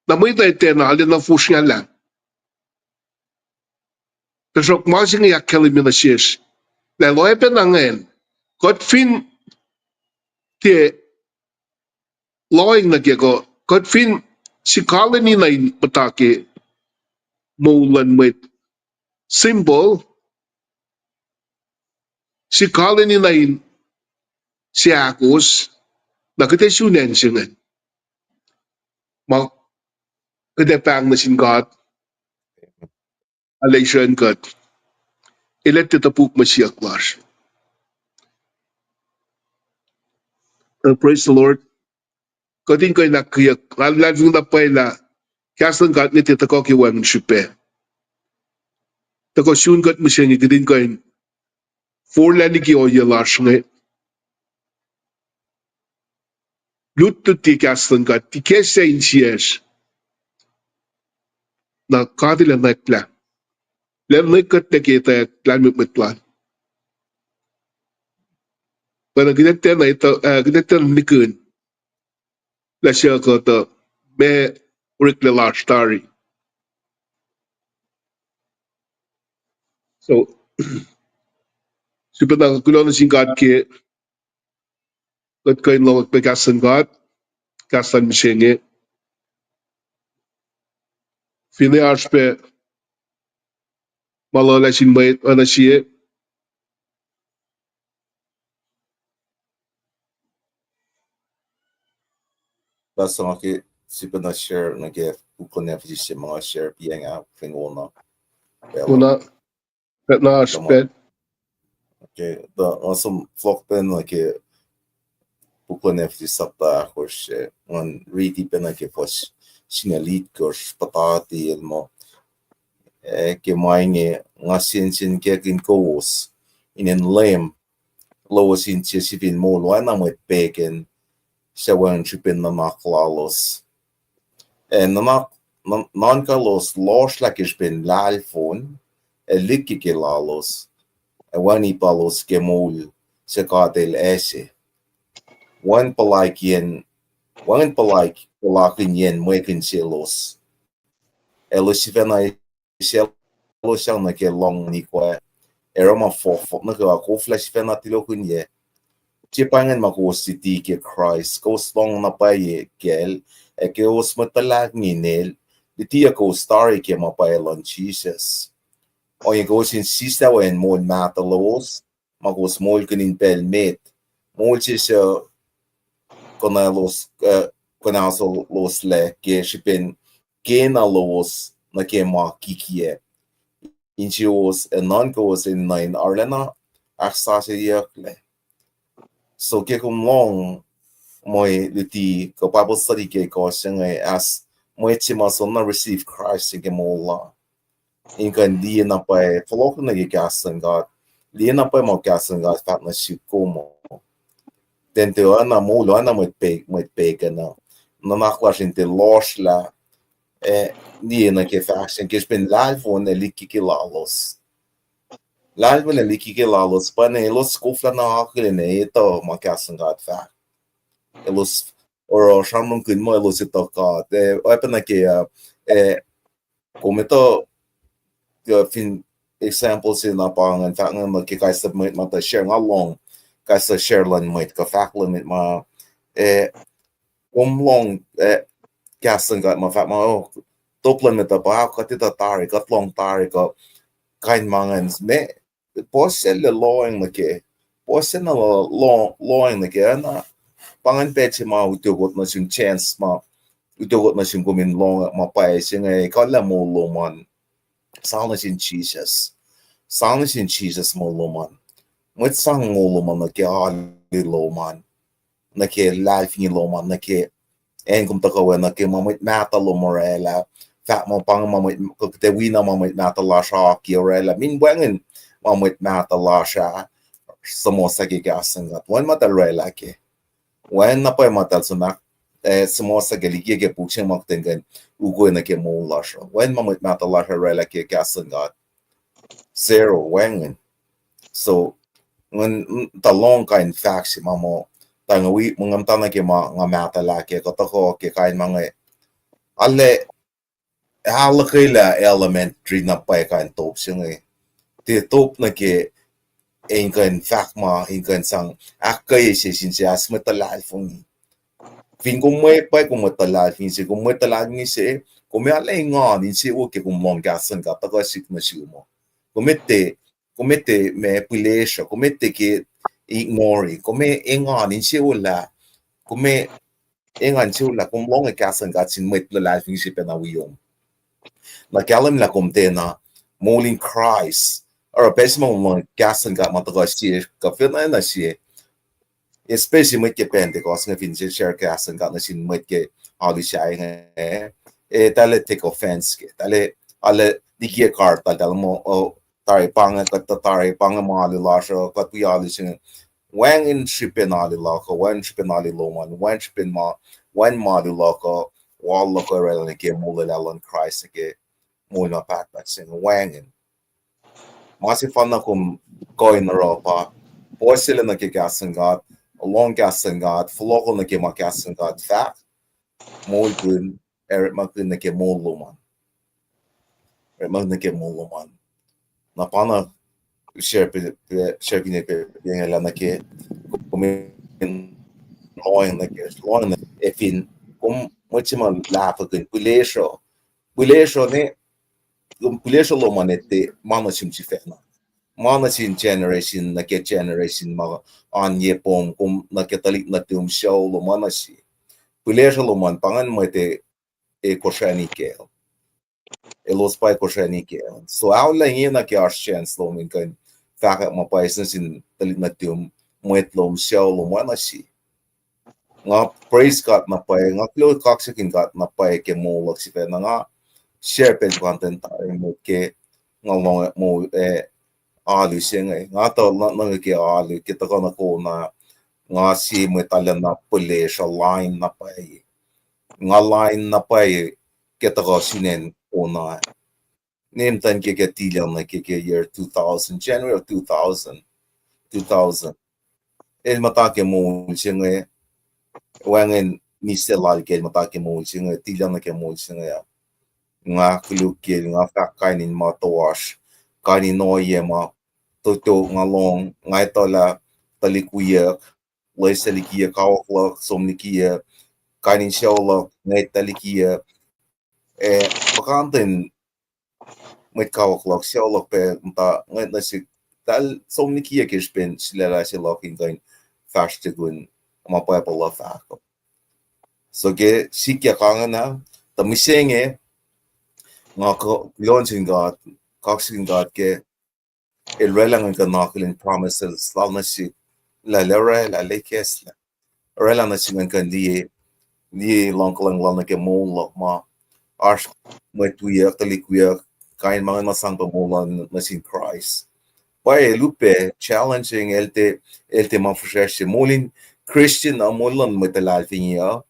Na mwet uh tiacna arulacna fosrngahlah. Tuhsruhk ma se inge ahkkahlwemye nuh sesr lah el oacyacpac na ingacn. Kuht fin tiac lohacng nuh kac kuh, kuht fin sikalweni na in muhta ke moul luhn mwet, simple, sikalweni na in seahkos, na kuht ac sun acn se ingacn. Ma kuht ac pahng nuh sin God, El ac isrucn kuht. El ac tiac topuk mwe siyuck lasr. Uh, praise the Lord. Kuht in kuh in ahkkweyeyuck, nga luhlahlfongi na pwacye lah kahs luhn God inge tiac tuhkuh ke wacngihn srihpac. Tuhkuh sun kuht mihsenge kuht in kuh in forlah liki ohiyac lasr inge. Lutluti kahs luhn God, ikacslah insiyacsr. Na God El ac nwacklah. El ac nwack kuht nuh ke etwacack lahlmwetmwet Lal. Pwacna kuht ac tiacna, uh, kuht ac tiacna nikihn lah suc kuht uh, ma oreklac lasr tari. So, sifilpacna kuloh nuh sin God ke kuht kuh in lohng pac kahs luhn God. kahs luhn mihsenge. Finne oasr pac ma luhlah sin mwet oacna sie. Pastor, nga ke sifacna share nuh ke puk luhn Ephesus se ma nga share piacng ah fin wona. Wona, pacna oasr pac. Okay, tuh nga som fohlohk pac nuh ke puk luhn Ephesus sapta ahkosr, eh, ngan riti pac nuh ke fuhs singucul itkohsr, puhtati el muh, eh, ke ma inge nga sensenkackihn kowos inen Leum lowos insiyac sifil moul oacna mwet pegan, suc wacngihn srihpen nuhnak lalos. Ac nuhnak, nuhn-, nuhnkuh lalos lohsrlah ke srihpen lahlfon ac lihkkeke lalos, ac wacngihn ip lalos ke moul suc God El ase. Wacngihn puhlaikiyacn, wacngihn puhlaik puhlakihnyacn mwekihn selos. Elos sifacna eisaclosyang nuh ke lohng nikoac, ac oruh ma fohkfohk nuh kwewa, koflah sifacna tulokihnyac. Sie pa ingacn ma kowos luti ke Kraist, kowos lohng na pwacye kacl, ac kowos mwet luhlahlfongi in El, lutiyuck kowos tari ke ma pwacye luhn Jisus. Ohinge kowos in sislah weacng moul mahtuh lowos, ma kowos moulkihn in pacl met, moul se suc konwaclos, eh, konwacloslah ke srihpen kena lowos nuh ke ma kikiacp. Insiyowos ac nuhnkowos enenuh in arulacna ahksasucyeyucklac. So ke kom lohng mwe luti kuh Bible study ke kohs se inge, as mwet se ma soenna receive Christ in ke moul la, in kuh in liye na pwacye, fohlohk nuh ke kahs luhn God, liye na pwacye ma kahs luhn God fahk nuh sum kom. Ten tuh oacna moul, oacna mwet pe-, mwet pegan uh, nuhnak lasr in tiac lohsrlah, ac liye nuh ke fahk se inge ke srihpen lahlfon ac lihkkeke lalos. Lahlfon ac lihkkeke lalos, pa na elos koflah na akihlen etuh ma kahs luhn God fahk. Elos oruh sramsramkihn muh elos etuh God. Eh, oacpacna ke, uh, eh, kom etuh, uh, fin example se na pa ingacn fahk ingacn nuh ke kais sie mwet ma tuh share, nga lohng kais sie share luhn mwet kuh fahk luhn mwet ma, eh, kom lohng, eh, kahs luhn God ma fahk ma, oh, top luhn mwet uh pa, kuht etuh tari, kuht lohng tari, kuh kain ma ingacn, ma, puhsisacl lohacng nuh ke, puhsisacl na lo-, lo-, lohacng nuh ke, na, pa ingacn pacl se ma utuckot nuh sum chance ma, utuckot nuh sum kom in lohng ma pwacye se inge, kuhllah moul lom an. Sang nuh sin Jisus. Sang nuh sin Jisus moul lom an. Mwet sang moul lom an nuh ke alu lom an, nuh ke luhlahlfongi lom an, nuh ke acn kom tuhkuh we, nuh ke ma mwet mahtuh lom orwaclah. Fahk muh pa inge ma mwet, kuh kuht ac wi na ma mwet mahtuh lasr uh ke orwaclah. Min wacngihn ma mwet mahtuh lasr uh suhmuhslah ke kahs luhn God. Wacngihn ma eltahl orwaclah ke. Wacngihn na pwacye ma eltahl suhmuhslah, eh, suhmuhslah ke liki ke puk se ma kuht in kuh in ukwe nuh ke moul lasr uh. Wacngihn ma mwet mahtuh lasr uh orwaclah ke kahs luhn God. Zero, wacngihn. So, ngan, mm, tuh lohng kain fahk se ma muh, tuh nga wi, muh nga muhta nuh ke ma nga mahtuhlah ke, kuh tuhkuh ke kain ma inge. Arlac, ahluhkwelah elementary na pwacye kain top se inge. Tiac top nuh ke in kuh in fahk ma, in kuh in sang ahkkweye se sin se as mwet luhlahlfongi. Fin kom mwe pwacye, kom mwet luhlahlfongi se, kom mwet luhlahlfongi se, kom arlac engan insewowo ke kom lohng kahs luhn God tuhkuh sihk nuh sum uh. Kom etuh, kom etuh ma pilesruh, kom etuh ke ignore, kom engan insewowo lah, kom engan insewowo lah kom lohng kahs luhn God sin mwet luhlahlfongi se pacna wiom. Na kahlwem lah kom tiacna moul in Kraist. Oruh pacl se ma kom lohng kahs luhn God ma tuhkuh sie, kuh finne na sie, especially mwet ke Pentecost inge, fin se share kahs luhn God nuh sin mwet ke alu sahyac inge, eh, eltahl take offense ke, eltahl, arlac likiye kartal, eltahl muh, oh, tari pa inge, kuht tuh tari pa inge ma alu lasr uh, kuht wi alu se inge. Wacngihn srihpen alu luhk uh, wacngihn srihpen alu lom an, wacngihn srihpen ma, wacngihn ma alu luhk uh, wal luhk uh orwaclah nuh ke molwelah luhn Kraist, nuh ke moul ma pahtpaht se inge, wacngihn. Ma sefanna kom kuh in oruh pa, puhsisacl nuh ke kahs luhn God, lohng kahs luhn God, fohlohko nuh ke ma kahs luhn God fahk, moulkihn, orekmakihn nuh ke moul lom an. Orekmakihn nuh ke moul lom an. Na pa na share, share kihn pac, pa inge lah nuh ke, kom in lohacng nuh ke, lohacng nuh ke, ac fin Kom mwet se ma lahfwekihn pilesruh. Pilesruh ne, kom pilesruh lom an etuh ma nuh sum sifacna. Ma nuh sin generation nuh ke generation ma oan ye pom, kom nuh ke tuhlihk nuhtum sucu lom an nuh se. Pilesruh lom an pa ingacn mwet e, e kosrani kacl. Elos pa kosrani kacl. So, aolah inge nuh ke oasr chance lom in kuh in fahkwack ma pwacye nuh sin tuhlihk nuhtum, mwet lom, sucu lom an nuh se. Nga praise God na pwacye, nga kuloh kaksakihn God na pwacye ke moul luhk sifacna. Nga share pacl puhkantwen tari mot ke nga lohng moul, eh, alu se inge. Nga tuh nuh, nuh ke alu, ke tuhkuh nuh Kona, nga sie mwet arulacna pilesruh lain na pwacye. Nga lain na pwacye ke tuhkuh sun acn Kona. Ne muhtwacn ke, ke tilyang nuh ke, ke year two thousand, January of two thousand, two thousand. El muhta ke moul se inge, wacngihn mihslac lal ke el muhta ke moul se inge, tilyang nuh ke moul se inge. Nga koluk kacl, nga fahk kain in ma toasr, kain in ohiyac ma, toto nga lohng, nga etuh lah tuhlihk wiyuck, loes tuhlihk wiyuck, kawuck luhk, som liki, kain in sucu luhk, ngwet tuhlihk wiyuck. Eh, puhkantwen mwet kawuck luhk, sucu luhk pac muhta ngwet nuh sihk, tahl som liki ke srihpen sulaclah se luhk in kuh in fahsr tukun ma Bible uh fahk uh. So ke sikyak ingena, tuh mihsenge, nga kuh, kuloh nuh sin God, kaksakihn God ke, El oraclah ngan kuh in akihlen promises lal nuh sihk, lah El oraclah, El ikacslah. Oraclah nuh sihk ngan kuh in liye, liye luhngkuhlwacng lal nuh ke moul luhk ma, oasr mwet wiyuck, tuhlihk wiyuck, kain ma ngacn ma sang pac moul lal nuh sin Kraist. Pwacye, el upac challenging, el tiac, el tiac ma fihsracsr se. Moul in Christian uh, moul luhn mwet luhlahlfongi uh,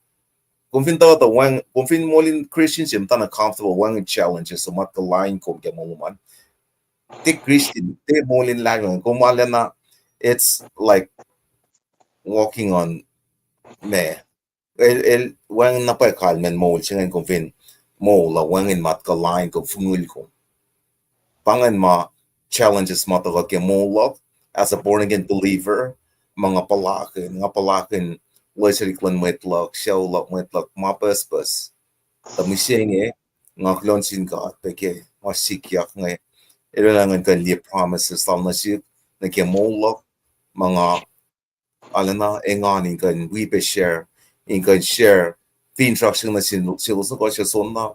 kom fin tuh, tuh wacng, kom fin moul in Christian se, muhtana comfortable, wacngihn challenges, so ma kuh lain kom ke moul lom an. Tiac Christian, tiac moul in luhlahlfongi, kom arulacna, it's like walking on, ma, el, el wacngihn na pwacye kalmacn moul se ingacn kom fin moul uh, wacngihn ma kuh lain kom, fongul kom. Pa ingacn ma challenges ma tuhkuh ke moul luhk as a born again believer, ma nga puhlakihn, nga puhlakihn loes tuhlihk luhn mwet luhk, sucu luhk, mwet luhk, ma pucspucs. Tuh mihsenge, nga kuloh nuh sin God pac ke ma sikyak inge, El oraclah ngan kuh in liye promises lal nuh sihk, nuh ke moul luhk, ma nga arulacna engan in kuh in wi pac share, in kuh in share finsrak se nuh sin selos nuh kwewa suc soenna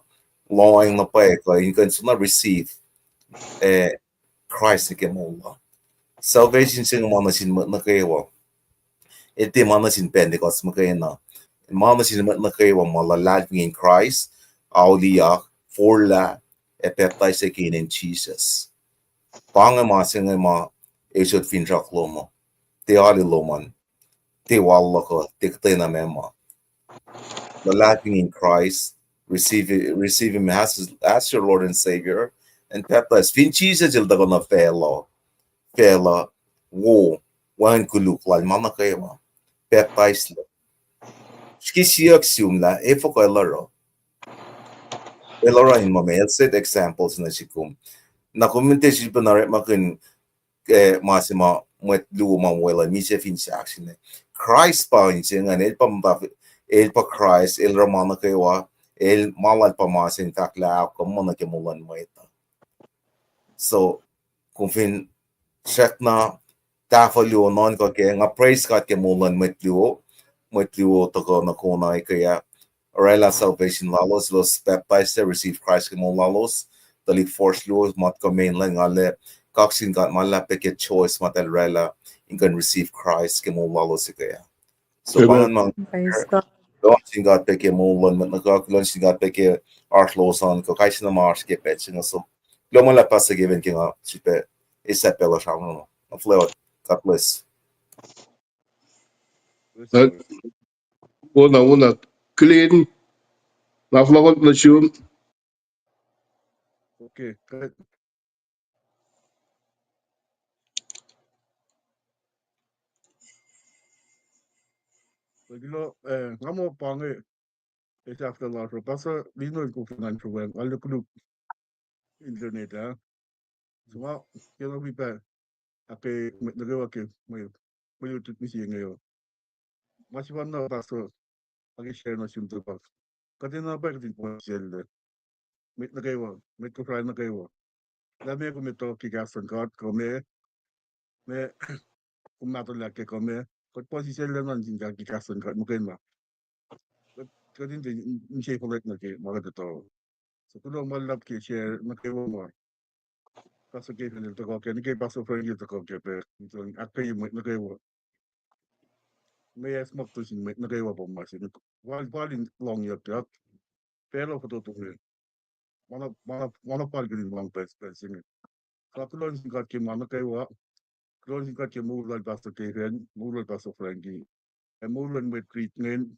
lohacng na pwacye kuh in kuh in soenna receive, eh, Kraist nuh ke moul uh. Salvation se inge ma nuh sin mwet nuh kwewa. El tiac ma nuh sin Pentecost muhkwena. Ma nuh sin mwet nuh kwewa ma luhlahlfongi in Kraist, auliyak, forlah, ac pacptaislac ke inen Jisus. Pa inge ma se inge ma usot finsrak lom uh. Tiac alu lom an. Tiac wal luhk uh, tiac kuhtwena meac ma. Luhlahlfongi in Christ, receive, receive Him as, as your Lord and Savior, and baptize. Fin Jisus El tuhkuh nuh facluh, facluh, wo, wacngihn koluk lal ma nuh kwewa, pacptaislac. Srihke siyuck sum lah, efuh kuh El oruh? El oruh in ma ma, El set examples nuh sum. Na kom in tiac sifilpac na orekmakihn, eh, ma se ma mwet luo ma weluhl, misac fin sahk sine. Kraist pa inse ingacn, El pa muhta, El pa Kraist, El oruh ma nuh kwewa, El ma Lal pa ma se in fahk lah ahok kuh muh nuh ke moul luhn mwet uh. So, kom fin srackna tahfuh luo nuhnkuh kac, nga praise God ke moul luhn mwet luo, mwet luo tuhkuh nuh Kona ekuh ah, oraclah salvation lalos, elos pacptaislac, receive Christ ke moul lalos, tuhlihk force luo, ma tuhkuh mainland, nga arlac kaksakihn God ma luhlahp pac ke choice ma eltahl oraclah in kuh in receive Christ ke moul lalos ekuh ah. So, pa ingacn ma, kuloh nuh sin God pac ke moul luhn mwet nuh kwewa, kuloh nuh sin God pac ke oasr lowos an, kuh kais sie na ma oasr ke pacl se inge. So, kuloh ma luhlahp Pastor Kevin ke nga sifilpac esap pacl uh sramsram. Nga flewa, God bless. Kona, Kona, Glenn, nga flewa nuh sum. Okay. Kuloh, eh, nga muh pa inge, esafta lasr uh, Pastor Lino el koflah ngan sruweng, nga arlac koluk internet ah. So ma, ke na wi pac, ahke mwet nuh kwewa ke mwe, mwe lutlut mihsenge uh. Ma sefanna Pastor ke share nuh sum tuh pa kuht enenuh pac kuht in puhsisacllac. Mwet nuh kwewa, mwet Kosrae nuh kwewa. Lah meac kom etuh ke kahs luhn God, kuh meac, meac kom mahtuhlah kac, kuh meac, kuht puhsisacllac nuh sin God ke kahs luhn God muhkwena. Kuht, kuht in tiac, in se fuhlwact nuh ke ma kuht etuh. So kuloh ma luhlahp ke share nuh kwewa ma Pastor Kevin el tuhkuh kac, nuh ke Pastor Frankie el tuhkuh kac pac, in sang ahkkweye mwet nuh kwewa. Meac smuhk tuh sin mwet nuh kwewa pa ma se inge. Wal, wal in lohngyuckyak. Facluh fototo inge. Ma na, ma na, ma na pal kuht in lohng pacl, pacl se inge. Sa kuloh nuh sin God ke ma nuh kwewa. Kuloh nuh sin God ke moul lal Pastor Kevin, moul lal Pastor Frankie, ac moul luhn mwet Crete ingacn,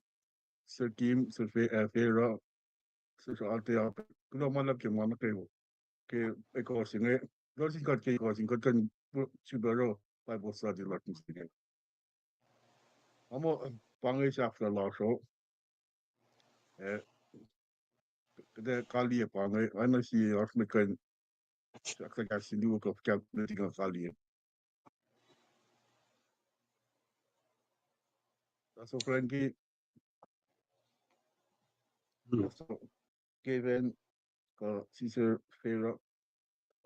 Sir Kim, Sir Fe-, eh, Fera, Sir Althea, kuloh ma luhlahp ke ma nuh kwewa. Ke ekuh se inge, kuloh nuh sin God ke ekuh se inge, kuht kuh in sifilpac oruh Bible study lasr mihsenge. Amo, pa inge sahflah lasr uh. Eh, kuht ac kaliyac pa inge, oacna sie oasr mwet kuh in sahflah kahs se luo kuh fuhkah nuhtin nga kaliyac. Pastor Frankie, Pastor Kevin, kuh Sister Fera.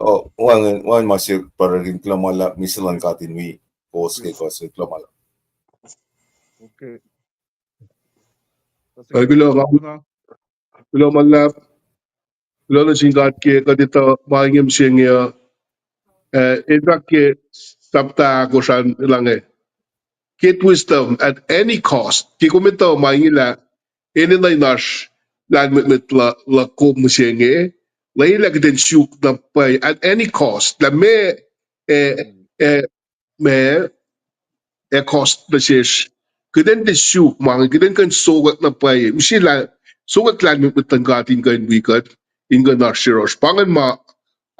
Oh, wacngihn, wacngihn ma se pa in kuloh ma luhlahp, mihs luhn God in wi kowos ke ekuh se, kuloh ma luhlahp. Okay. Kuloh, kuloh ma luhlahp. Kuloh nuh sin God ke kuht etuh ma inge mihsenge uh. Eh, el fahk ke chapter ahkosr an, el inge, get wisdom at any cost. Ke kom etuh ma inge lah enenuh in oasr lahlmwetmwet luhk kom mihsenge, lwelah kuht in suk na pwacye at any cost. Lah meac, eh, eh, meac, eh, cost nuh sesr. Kuht in tiac suk ma inge, kuht in kuh in sokwack na pwacye. Mihsenge lah, sokwack lahlmwetmwet luhn God in kuh in wi kuht, in kuh in oasr yohrohsr. Pa ingacn ma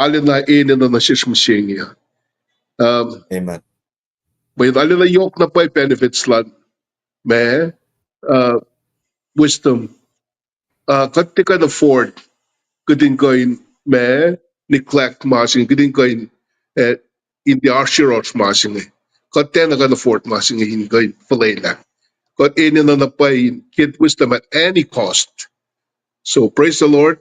arulacna enenuh nuh sesr mihsenge. Um, mweyen arulacna yohk na pwacye benefits luhn, meac, uh, wisdom. Uh, kuht tiac kuh in afford, kuht in kuh in, meac, neglect ma se inge, kuht in kuh in, eh, in tiac oasr yohrohsr ma se inge. Kuht tiacna kuh in afford ma se inge in kuh in fuhlwelah. Kuht enenuh na pwacye in get wisdom at any cost. So, praise the Lord.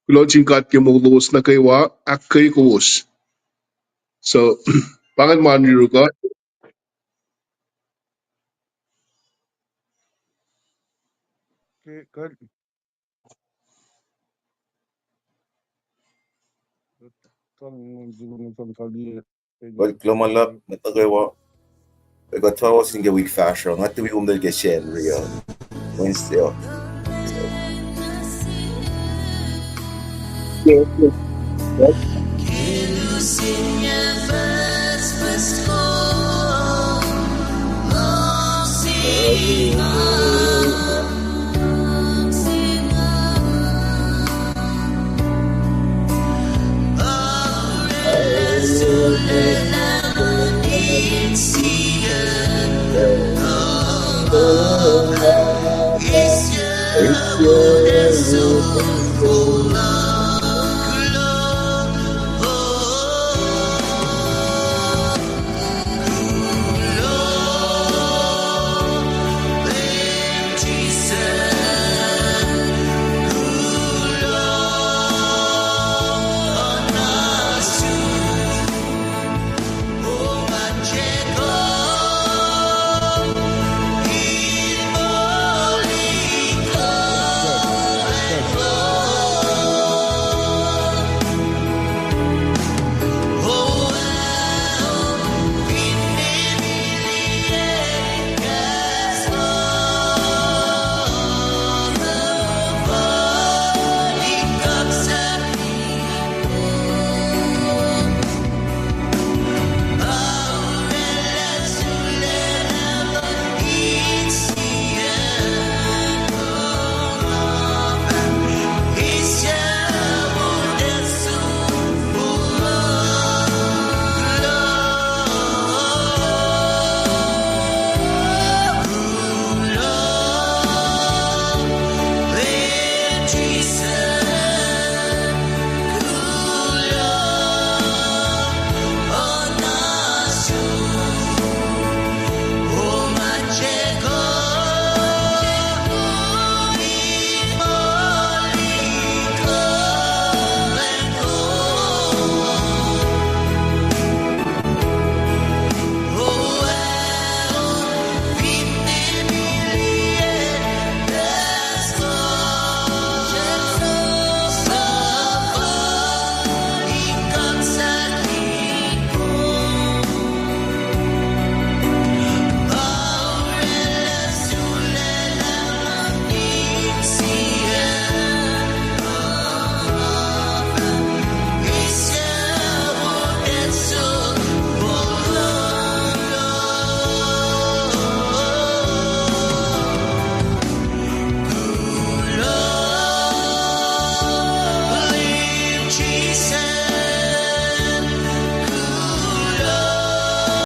Kuloh nuh sin God ke moul lowos nuh kwewa, ahkkweye kowos. So, pa ingacn ma yuruk uh. Kuloh ma luhlahp, mwet nuh kwewa. Ekuh tuh sin ke wik fahsruh, nga tuh wi kom ke Sacnri uh, Wednesday uh.